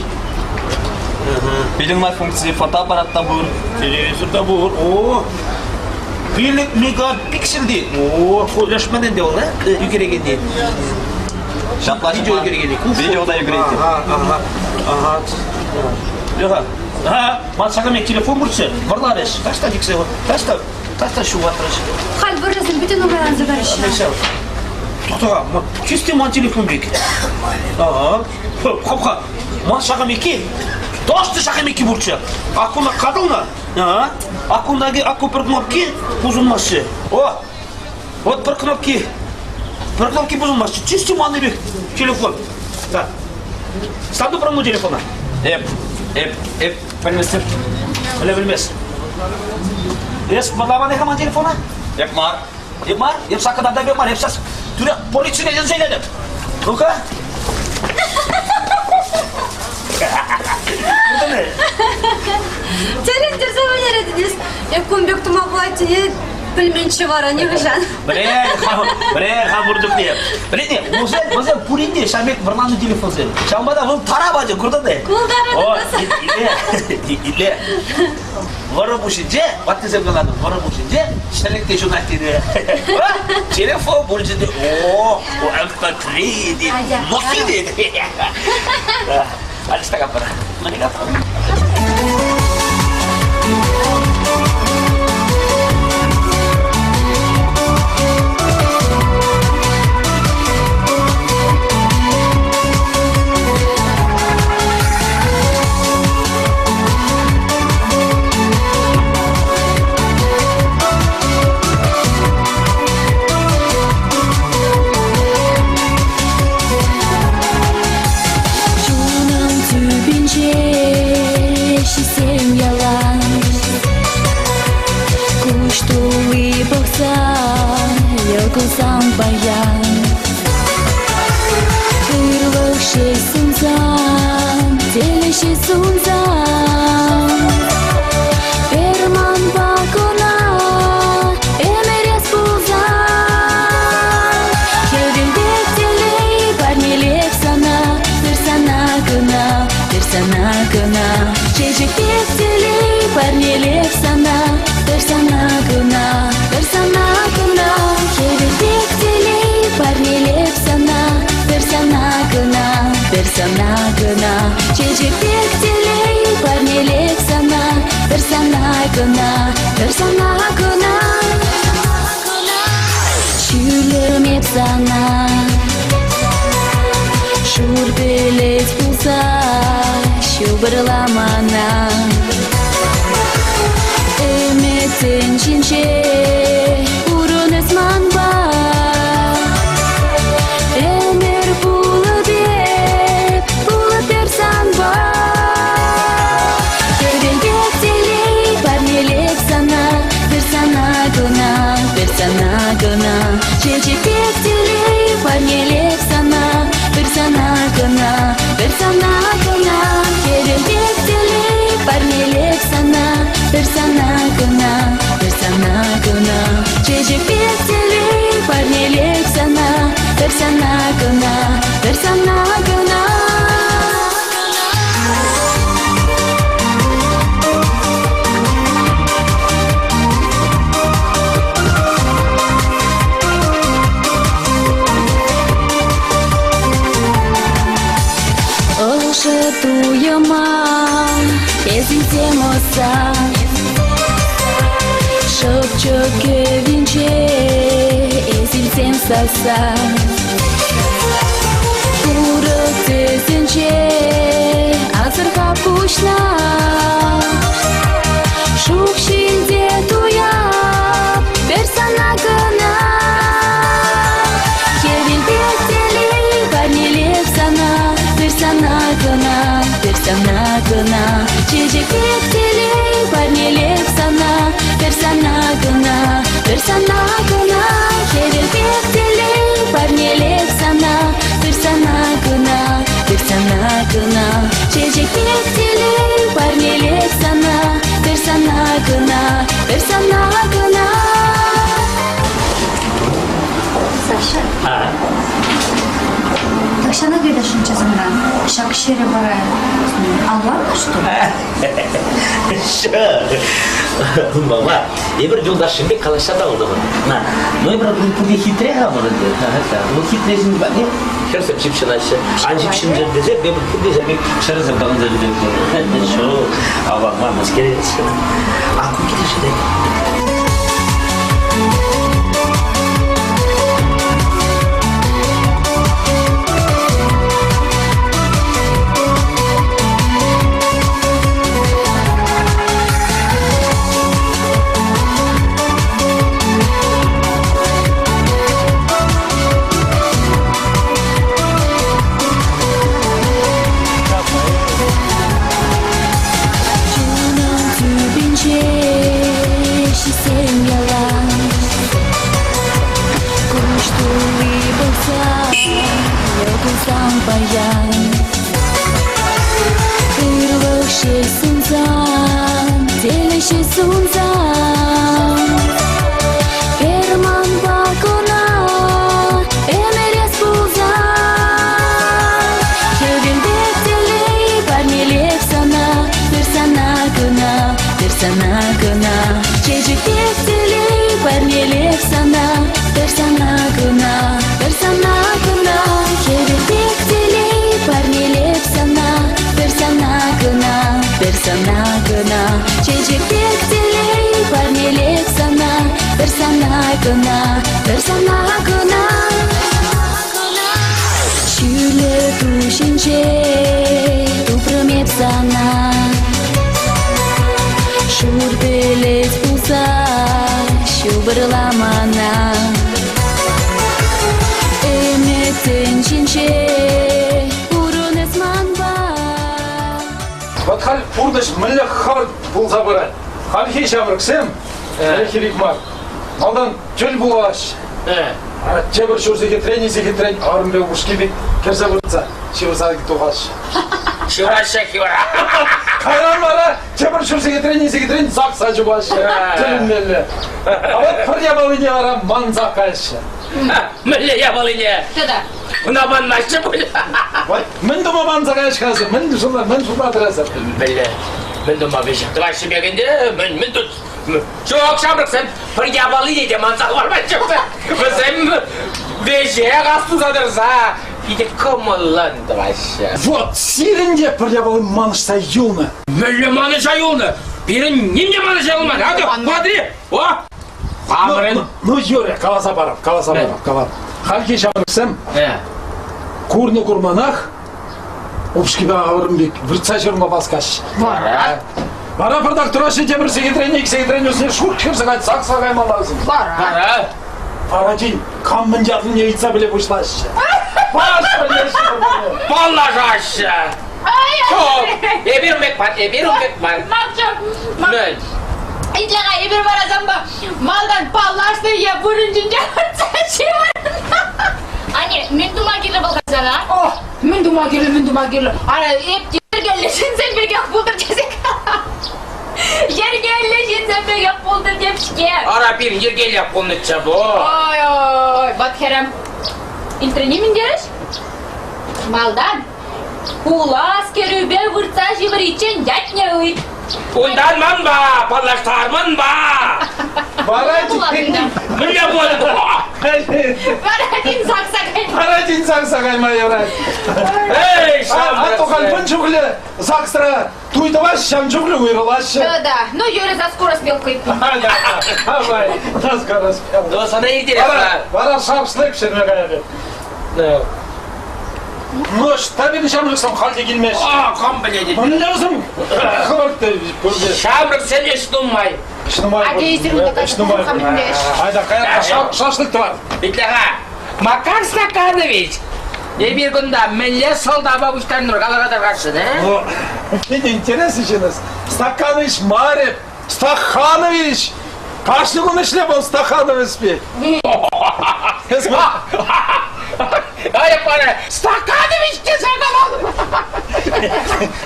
[SPEAKER 13] Питӗ нумай функци, фотоаппарат та пур.
[SPEAKER 3] Телевизор та пур. О, 5 мегапиксель О, ку лешмен ӗнтӗ вӑл, э? Ӳкерекенни.
[SPEAKER 13] Ҫапла
[SPEAKER 3] Видео ӳкерекенни.
[SPEAKER 13] Видео та ӳкерет.
[SPEAKER 3] Ага, ага, ага. Леха, ага, ман сакӑмек телефон пурччӗ, вӑрларӗҫ. Таҫта чиксе, таҫта, таҫта ҫухатрӗҫ.
[SPEAKER 10] Халь вӑрҫӑсем питӗ нумайланса караҫҫӗ.
[SPEAKER 3] Тоқтаға, чисти ман телефон бек. Ага. Хоп-ха, ман шағамеки, тошты шағамеки бурчы. Акуна кадылна. Ага. Акундаги аку бір кнопки бұзылмашы. О, вот бір кнопки. Бір кнопки бұзылмашы. Чисти ман бек телефон. Так. Стану промну телефона.
[SPEAKER 13] Эп, эп, эп, пӗлместӗп.
[SPEAKER 3] Біле білмес. Эс вӑрламан ман телефона?
[SPEAKER 13] Эп мар.
[SPEAKER 3] Эп мар? Эп саккадан да мар. Эп сас түрек полицияне сөйледім. Ну-ка.
[SPEAKER 10] Тӗлӗнтерсе вӗлеретӗн Эп кун пек тума пулать тени пӗлменччӗ вара нихӑҫан.
[SPEAKER 3] Бре, хамурдук не. Білетне, вӗсем пурин те ҫав пек вӑрланӑ телефонсем. Ҫавӑнпа та вӑл тара пачӗ, куртӑн-и?
[SPEAKER 10] Култарать.
[SPEAKER 3] Иле, иле. Вӑрӑ пуҫӗнче, ваттисем каланӑ, вӑрӑ пуҫӗнче ҫӗлӗк те ҫунать тенӗ. Телефон пулчӗ те, о, МП3 тет, Nokia тет. Алиста капӑр. Мӗне капӑр?
[SPEAKER 14] Чунӑм тӳпинче ҫисем ялан Куҫ тулли пӑхса йӑл кулсан паян Ырлӑх ҫеҫ сунсан, телей ҫеҫ сунсан Пӗр манпа кӑна ӗмӗр эс пулсан Хӗвел пек телей парнелеп сана, пӗр сана кӑна, пӗр сана кӑна. Чечек пек телей парнелеп сана, пӗр сана кӑна, пӗр сана кӑна. Хӗвел пек телей парнелеп сана, пӗр сана кӑна, пӗр сана кӑна. Чечек пек телей парнелеп сана, пӗр сана кӑна, пӗр сана кӑна. Ҫупӑрла мана. Ӗмӗтсен ҫинче пурӑн эс манпа. Ӗмӗр пулӑп эп, пулӑп эп санпа. Хӗвел пек телей парнелеп сана, пӗр сана кӑна, пӗр сана кӑна. Чечек пек телей парнелеп сана, пӗр сана кӑна, пӗр сана кӑна. Хӗвел пек телей парнелеп сана, пӗр сана кӑна, пӗр сана кӑна. Чечек пек телей парнелеп сана, пӗр сана кӑна, пӗр сана кӑна. Ӑшӑ туйӑма эс илсем ӑса Шӑпчӑк кӗввинче эс илсем сасса Курӑк тӗсӗнче асӑрха пуҫна Шух ҫилте туяп пӗр сана кӑна Хӗвел пек телей парнелеп сана пӗр сана кӑна пӗр сана кӑна Чечек пек телей парнелеп сана пӗр сана кӑна пӗр сана кӑна Хӗвел пек телей парнелеп сана пӗр сана кӑна пӗр сана кӑна Чечек пек телей парнелеп сана пӗр сана кӑна пӗр сана кӑна
[SPEAKER 10] Саша. Тахҫанах ыйтасшӑнччӗ санран. Ҫак ҫӗрӗ вара авланнӑ, что ли?
[SPEAKER 3] Мама, эпир юлташсемпе калаҫса татӑлтӑмӑр. На, ну эпир пурте хитре-ха вӑл ӗнтӗ. Ну хитре ҫын патне хӗрсем ҫыпҫӑнаҫҫӗ. Ан ҫыпҫӑнчӑр тесе эпир пурте ҫав пек ҫӗрӗсем тӑхӑнса ҫӳретпӗр. Ҫук, авланма мӗскер А ку килӗшет.
[SPEAKER 14] Чунӑм тӳпинче ҫисен ялан Куҫ тулли пӑхса йӑл паян Ырлӑх ҫеҫ сунсан, телей ҫеҫ сунсан Пӗр манпа кӑна ӗмӗр эс пулсан Хӗвел пек телей парнелеп сана, пӗр сана кӑна, пӗр сана кӑна. Чечек пек телей парнелеп сана, пӗр сана кӑна, пӗр сана кӑна. Хӗвел пек телей парнелеп сана, пӗр сана кӑна, пӗр сана кӑна. Чечек пек телей парнелеп сана, пӗр сана кӑна, пӗр сана кӑна. Ҫӳле ту ҫинче тупрӑм эп сана. Шур пӗлӗт пулса ҫупӑрла мана. Ӗмӗтсен ҫинче пурӑн эс манпа.
[SPEAKER 11] Вот халь пурнӑҫ мӗнле хӑвӑрт пулса пырать. Хальхи ҫамрӑксем, ӗлӗкхи мар, малтан тӗл пулаҫҫӗ. Тепӗр ҫур сехетрен, сехетрен арӑмпе упӑшки пек кӗрсе выртса ҫывӑрса тухаҫҫӗ.
[SPEAKER 4] Ҫывӑраҫҫӗ, ҫывӑра.
[SPEAKER 11] Кайран вара тепӗр ҫур сехетрен, сехетрен сакса чупаҫҫӗ. Тӗлӗнмелле. А вот пӗр япалине вара мансах каяҫҫӗ.
[SPEAKER 4] Мӗнле япалине?
[SPEAKER 5] Тата.
[SPEAKER 4] Ӑна манмаҫҫӗ пуль.
[SPEAKER 11] Вот мӗн тума манса каяҫ-ха эсӗ? Мӗн шутла, мӗн шутлатӑр эсӗ?
[SPEAKER 4] Мӗнле? Мӗн тума веҫех тӑваҫҫӗ пек ӗнтӗ? Мӗн, мӗн тут? Ҫук, ҫамрӑксем пӗр япалине те манса хӑвармаҫҫӗ. Вӗсем веҫех астуса тӑрса питӗ кӑмӑллӑн тӑваҫҫӗ.
[SPEAKER 11] Вот, сирӗн те пӗр япали манӑҫса юлнӑ.
[SPEAKER 4] Мӗнле манӑҫа юлнӑ? Пирӗн ним те манӑҫа юлман. Акӑ, смотри! О! Хамӑрӑн.
[SPEAKER 11] Ну, ну, Юрий, каласа парам, каласа парам, калап. Хальхи ҫамрӑксем курнӑ-курманах. Упӑшкипе авӑрӑм пек выртса ҫырма васкаҫҫӗ.
[SPEAKER 4] Вара?
[SPEAKER 11] Вара пӑртак тӑраҫҫӗ те пӗр сехетрен, ик сехетрен вӗсене шурт хӗрсе кайса сакса каймалла вӗсен.
[SPEAKER 4] Вара? Вара?
[SPEAKER 11] Вара тин кам мӗн ятлине ыйтса пӗле пуҫлаҫҫӗ. Паш пӗлеҫҫӗ.
[SPEAKER 4] Паллашаҫҫӗ. Ҫук, эпир ун пек мар, эпир ун пек мар.
[SPEAKER 5] Макҫӑм,
[SPEAKER 4] Мӗн?
[SPEAKER 5] Итле-ха, эпир вара санпа малтан паллашнӑ е вырӑн ҫинче выртса ҫывӑрнӑ.
[SPEAKER 7] Анне, мӗн тума кирлӗ вӑл сана?
[SPEAKER 5] О, мӗн тума кирлӗ, мӗн тума кирлӗ? Ара, эп йӗркеллӗ ҫынсем пекех пултӑр тесе
[SPEAKER 7] Йӗркеллӗ ҫынсем пекех пултӑр теп-ҫке.
[SPEAKER 4] Ара, пирӗн йӗркеллех пулнӑччӗ бу.
[SPEAKER 5] Ой-ой, ват хӗрӗм. Илтрӗн-и мӗн терӗҫ? Малтан пулас кӗрӳпе выртса ҫывӑриччен ятне ыйт.
[SPEAKER 4] Унтан манпа паллаштармӑнпа.
[SPEAKER 11] Вара
[SPEAKER 4] Мӗнле пулать?
[SPEAKER 5] Вара тин сакса кайма.
[SPEAKER 11] Вара тин сакса кайма юрать.
[SPEAKER 4] Эй,
[SPEAKER 11] А тохан мӗн чухлӗ ЗАГСра туй тӑваҫҫӗ, ҫавӑн чухлӗ уйрӑлаҫҫӗ.
[SPEAKER 5] Да, да. Ну, Юрий, за скороспелкой.
[SPEAKER 11] Давай, за скороспелкой.
[SPEAKER 4] Ну, сана интересно.
[SPEAKER 11] Вара шашлык пӗҫерме каятӑп. Ну, ӑҫта ҫамрӑксем халь те килмеҫҫӗ?
[SPEAKER 4] А, кам пӗлет?
[SPEAKER 11] Мӗнле вӗсем хӑвӑрт пурте.
[SPEAKER 4] Ҫамрӑксен ӗҫ нумай.
[SPEAKER 11] Ӗҫ нумай.
[SPEAKER 5] А эсир унта
[SPEAKER 11] Ӗҫ нумай. Айда, каярах шашлык тӑвар.
[SPEAKER 4] Итле-ха, Макар Стаканович, эпир кунта мӗнле сӑлтавпа пуҫтарнӑ калара тархасшӑн, э?
[SPEAKER 11] Ну, питӗ интереслӗ ҫын эс. Стаканович мар эп, Стаханович! Кашни кун ӗҫле вӑл Стаханович пек.
[SPEAKER 4] Ай, пара, Стаканович тесе калан!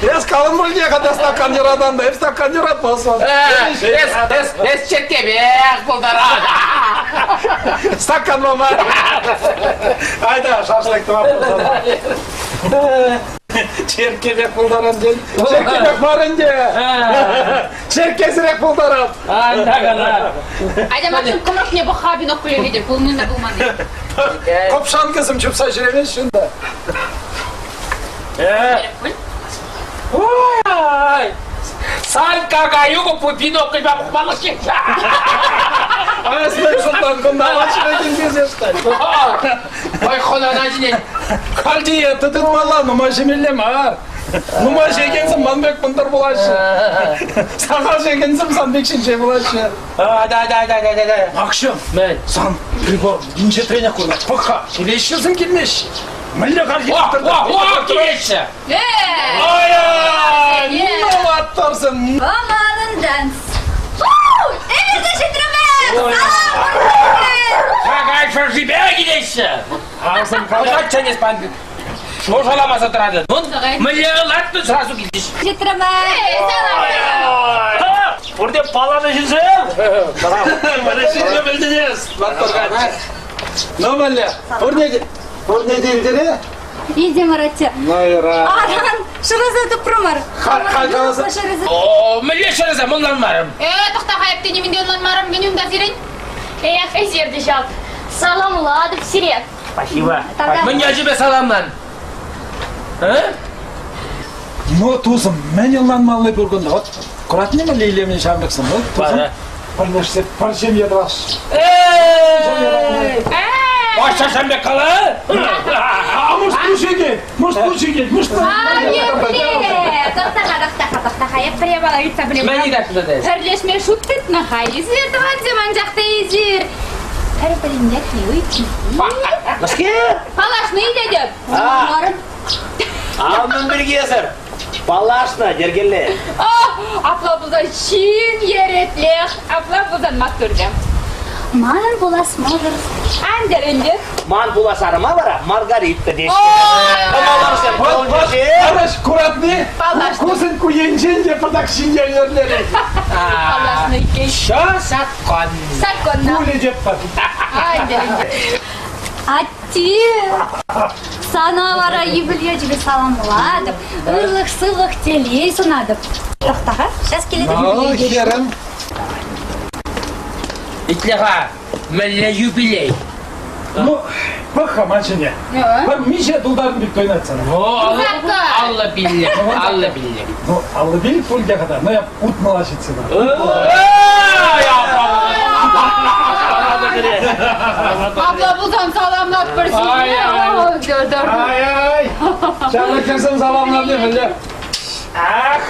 [SPEAKER 11] Эс калӑн пуль когда стакан юратан да, эп стакан юратмастӑн.
[SPEAKER 4] Эс, эс, эс черкепех пултаран.
[SPEAKER 11] Стакан мама. Айда, шашлык тӑва пулсан. Черкепех пултаран тен. Черкепех мар ӗнтӗ. Черкесӗрех пултарап.
[SPEAKER 4] Айда кана.
[SPEAKER 5] Айда, Максим, кӑмрӑкне пӑх-ха бинокль витӗр, пулни та пулман.
[SPEAKER 11] Копшанкӑсем чупса ҫӳремеҫҫӗ унта.
[SPEAKER 4] Ой! Санька каюгу по бинокльпе пӑхмалла-ҫке.
[SPEAKER 11] А эс шутлан кунта лачрекин тесе штать.
[SPEAKER 4] Ой, хӑнана ҫинен.
[SPEAKER 11] Халь диета тытмалла, нумай ҫимелле мар. Нумай ҫекенсем ман пек мӑнтӑр пулаҫҫӗ. Сахал ҫекенсем сан пек ҫинҫе пулаҫҫӗ.
[SPEAKER 4] Да, да, да, да, да, да.
[SPEAKER 11] Макҫӑм,
[SPEAKER 4] Мӗн?
[SPEAKER 11] сан прибор инҫетренех курӑнать. Пӑх-ха, килеҫҫӗ-сем килмеҫҫӗ. Мӗнле хальхи
[SPEAKER 4] О, о, о, килеҫҫӗ!
[SPEAKER 11] Ай-ай, ну ваттарсем.
[SPEAKER 10] Манӑн данс. Эпир те ҫитрӗмӗр!
[SPEAKER 4] Какай шӑршипе килеҫҫӗ!
[SPEAKER 11] Асӑм
[SPEAKER 4] Калать чӗнес пан. Шӑршаламаса тӑратӑн. Мӗнле лартнӑ сразу килчӗҫ.
[SPEAKER 10] Ҫитрӗмӗр!
[SPEAKER 3] Пурте палланӑ ҫынсем?
[SPEAKER 11] Мӗнле пӗлтӗнес? Ну, мӗнле? Пурне пурне те илтӗре?
[SPEAKER 10] Илтӗмӗр, атте.
[SPEAKER 11] Ну, юра.
[SPEAKER 10] Аран, шыраса тупрӑмӑр.
[SPEAKER 11] Халь каласа.
[SPEAKER 4] О, мӗнле шыраса ӑнланмарӑм.
[SPEAKER 5] Э, тӑхта-ха, эп те нимӗн те ӑнланмарӑм. Мӗн унта сирӗн?
[SPEAKER 7] Эх, эсир те ҫав. Саламлатӑп сире.
[SPEAKER 3] Спасибо.
[SPEAKER 4] Мӗн ячӗпе саламлан? А?
[SPEAKER 11] Ну, тусӑм, мӗн ӑнланмалли пур кунта? Вот куратни мӗнле илемлӗ ҫамрӑксем. Вот, тусӑм, пӗрлешсе пӗр ҫемье тӑвасшӑн.
[SPEAKER 4] Паша пек кала?
[SPEAKER 11] А может, пуҫ Может, пуҫ ӳкет, может,
[SPEAKER 5] А, епле! Тӑхта-ха, тӑхта-ха, тӑхта-ха, епле мана ыйтса пӗлем.
[SPEAKER 4] Мӗн ыйтасшӑн тата эс?
[SPEAKER 5] Пӗрлешме шут тытнӑ-ха эсир, тӑвансем, анчах та эсир пӗр-пӗрин ятне ыйтни.
[SPEAKER 3] Мӗскер?
[SPEAKER 5] Паллашни тетӗп.
[SPEAKER 3] А мӗн пирки эсӗр? Паллашнӑ, йӗркелле.
[SPEAKER 5] Апла пулсан ҫын еретлех, апла пулсан маттурчӗ.
[SPEAKER 7] Манӑн пулас мӑшӑр.
[SPEAKER 5] Ан тӗлӗнтер.
[SPEAKER 3] Ман пулас арӑма вара Маргарита теҫҫӗ.
[SPEAKER 11] Араш, куратни? Кусӑн ку енчен те пӑтак ҫине йӗрлерет.
[SPEAKER 5] Паллашнӑ иккен.
[SPEAKER 4] Ҫо саккон.
[SPEAKER 5] Сакконна.
[SPEAKER 11] Пулӗ те пар.
[SPEAKER 5] Ан тӗлӗнтер.
[SPEAKER 10] Атте, сана вара юбилейчӗпе саламлатӑп, ырлӑх-сывлӑх, телей сунатӑп. Тӑхта-ха, сейчас килетӗп.
[SPEAKER 11] Ну, хӗрӗм.
[SPEAKER 4] Итле-ха, мӗнле юбилей?
[SPEAKER 11] Ну, пӑх-ха ман ҫине. Пӗр миҫе тултарнӑ пек туйӑнать сана?
[SPEAKER 4] 55, 55.
[SPEAKER 11] Ну, 55 пуль те хата, но я утмӑла ҫитсе
[SPEAKER 5] Апла пулсан саламлатпӑр сире.
[SPEAKER 11] Ай-ай! Ҫавна кӗрсен саламларне мӗнле? Ах!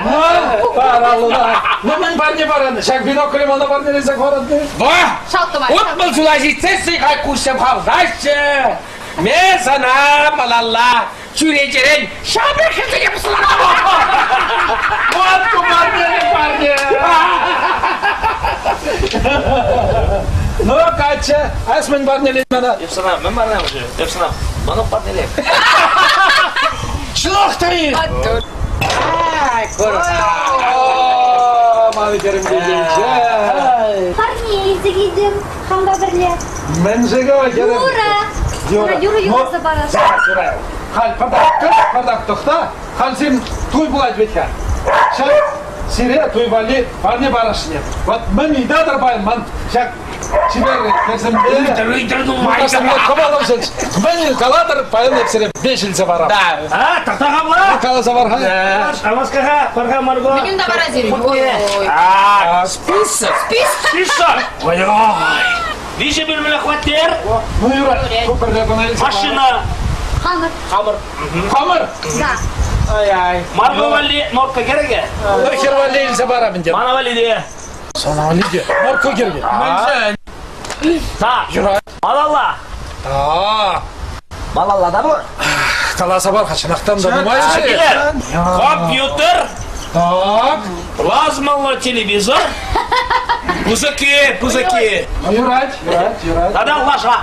[SPEAKER 11] Ну, паралла. Ну, мӗн парне паран? Ҫак бинокль мана парнелесе хӑваратни?
[SPEAKER 4] Во!
[SPEAKER 5] Шалкӑма.
[SPEAKER 4] 60 ҫула ҫитсессӗн халь куҫсем хавшаҫҫӗ. Ме сана малалла чӳречерен ҫамрӑк хӗрсене пӑслатӑп.
[SPEAKER 11] Вот ку парнеле парне! Ну, каччӑ, эс мӗн парнелет мана?
[SPEAKER 13] Эп сана мӗн парнелем-ши? Эп сана манок парнелем.
[SPEAKER 11] Чӑнах та-и?
[SPEAKER 4] Ай, курса.
[SPEAKER 11] Ман хӗрӗм текенче.
[SPEAKER 7] Парне илсе килтӗм хампа пӗрле.
[SPEAKER 11] Мӗншӗн хӗрӗм?
[SPEAKER 7] Юра!
[SPEAKER 11] Юра.
[SPEAKER 10] Юра юрласа парас.
[SPEAKER 11] Юра. Халь пӑртак тӑх, пӑртак тӑхта. Халь сирӗн туй пулать вӗт-ха. Ҫак сире туй валли парне парасшӑн. Вот мӗн ыйтатӑр паян ман ҫак чипер хӗрсемпе.
[SPEAKER 4] Ыйтӑр, ыйтӑр нумай.
[SPEAKER 11] Кӑмӑлӑмшӑн мӗн калатӑр, паян эп сире веҫ илсе парам.
[SPEAKER 4] Да.
[SPEAKER 3] А, тӑхта-ха
[SPEAKER 11] Каласа пар-ха.
[SPEAKER 3] Амаскаха, пар-ха, Марго.
[SPEAKER 5] Мӗн унта вара сирӗн? Ой-ой.
[SPEAKER 4] А, список.
[SPEAKER 3] Список! Ой-ой. Виҫӗ пӳлмеллӗ хваттер.
[SPEAKER 11] Ну, юрать. Ку пӗрле кӑна илсе
[SPEAKER 3] Машина.
[SPEAKER 10] Хамӑр.
[SPEAKER 3] Хамӑр.
[SPEAKER 11] Хамӑр?
[SPEAKER 10] Да.
[SPEAKER 4] Ай-ай.
[SPEAKER 3] Марго валли норка кӗрӗкӗ.
[SPEAKER 11] Ну, хӗр валли илсе парам ӗнтӗ.
[SPEAKER 3] Мана валли те.
[SPEAKER 11] Сана валли те. Норка кӗрӗкӗ.
[SPEAKER 4] Мӗншӗн?
[SPEAKER 3] Так.
[SPEAKER 11] Юрать.
[SPEAKER 3] Малалла.
[SPEAKER 11] А.
[SPEAKER 3] Малалла да пур.
[SPEAKER 11] Каласа пар-ха, чӑнахтан та нумай-ши?
[SPEAKER 3] Килер. Компьютер.
[SPEAKER 11] Так.
[SPEAKER 3] Плазмаллӑ телевизор. Пысӑкки, пысӑкки.
[SPEAKER 11] Юрать, юрать, юрать.
[SPEAKER 3] Тата лаша.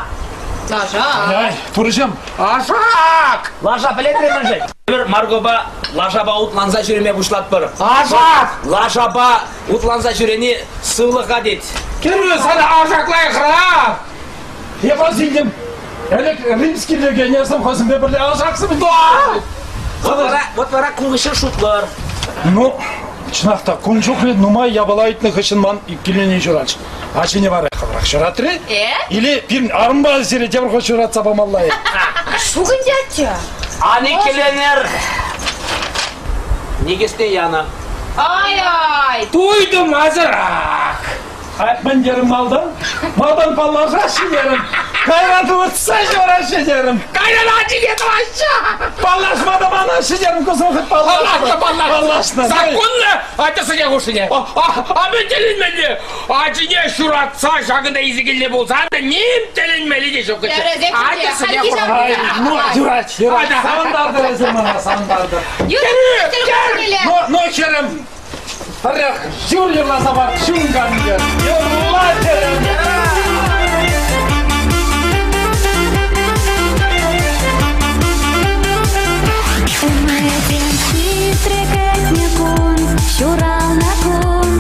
[SPEAKER 5] Лаша.
[SPEAKER 11] Ай, турӑҫӑм.
[SPEAKER 4] Ашак!
[SPEAKER 3] Лаша пӗлетре мӗншӗн? Эпир Маргопа лашапа утланса ҫӳреме пуҫлатпӑр.
[SPEAKER 4] Ашак!
[SPEAKER 3] Лашапа утланса ҫӳрени сывлӑха тет.
[SPEAKER 4] Кирилл, сана ашак лайӑхрах!
[SPEAKER 11] Эп ас илтӗм. Ӗлӗк римский легионерсем хӑйсемпе пӗрле ашаксем.
[SPEAKER 3] Вот вара, вот вара кун хыҫҫӑн шутлӑр.
[SPEAKER 11] Ну, чӑнах та, кун чухлӗ нумай япала ыйтнӑ хыҫҫӑн ман иккӗленӳ ҫуралчӗ. Ачине вара хӑвӑрах ҫуратрӗ?
[SPEAKER 5] Э?
[SPEAKER 11] Или пирӗн арӑмпа сире тепӗр хут ҫуратса памалла-и?
[SPEAKER 5] Ҫук ӗнтӗ атте.
[SPEAKER 3] Ан иккӗленӗр. Никӗсне янӑ.
[SPEAKER 5] Ай-ай!
[SPEAKER 4] Туйдумасӑрах!
[SPEAKER 11] Мӗн терӗм малтан? Малтан паллашаҫҫӗ терӗм. Кайран выртса ҫывӑраҫҫӗ терӗм.
[SPEAKER 4] Кайран ачине тӑваҫҫӗ!
[SPEAKER 11] Паллашма та манаҫҫӗ терӗм, ку вӑхӑт
[SPEAKER 4] Паллашнӑ, паллашнӑ.
[SPEAKER 11] Паллашнӑ.
[SPEAKER 4] Законно ачасене хушшине. А мӗн тӗлӗнмелле? Ачине ҫуратса ҫакӑнта илсе килнӗ пулсан та ним тӗлӗнмелли те ҫук.
[SPEAKER 5] Тӗрӗсех
[SPEAKER 4] Ачасене
[SPEAKER 5] хальхи
[SPEAKER 11] Ай, ну, юрать, юрать. Савӑнтартӑр эсир мана, савӑнтартӑр.
[SPEAKER 5] Юрать,
[SPEAKER 11] Ну, ну, хӗрӗм, Пӗрех ҫур юрласа пар, чун канлӗ. Юрла, хӗрӗм!
[SPEAKER 14] Ӗмӗтӗм ҫитрӗ кӗтнӗ кун, ҫуралнӑ кун.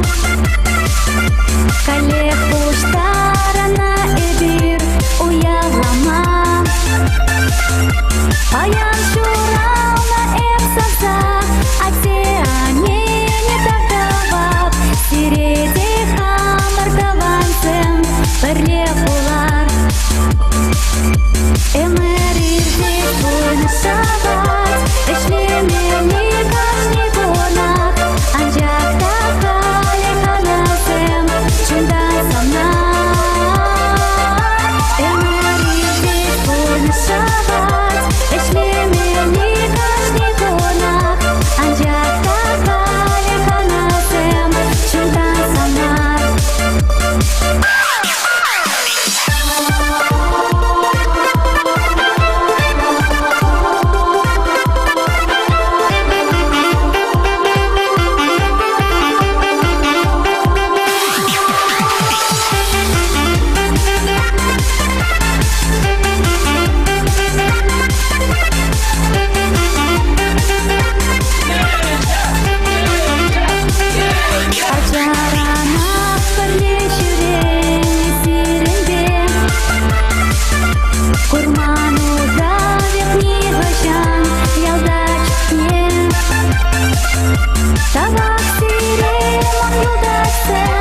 [SPEAKER 14] Каллех пуҫтарӑннӑ эпир уявлама. Паян ҫуралнӑ эп савса, атте-аннене тав тӑвап. Сире те хамӑр тӑвансем пӗрле пулар. Ӗмӗр иртет, пурнӑҫ шӑвать, ӗҫлемелли кашни кунах. Анчах та халӗ хӑнасем чунтан савна. Ӗмӗр иртет, пурнӑҫ шӑвать, ӗҫлемелли кашни кунах. Анчах та халӗ хӑнасем чунтан савна. Ачаранах пӗрле ҫӳренӗ сирӗнпе. Курман усал эп нихӑҫан ялта чухне. Тавах сире, ман юлташсем.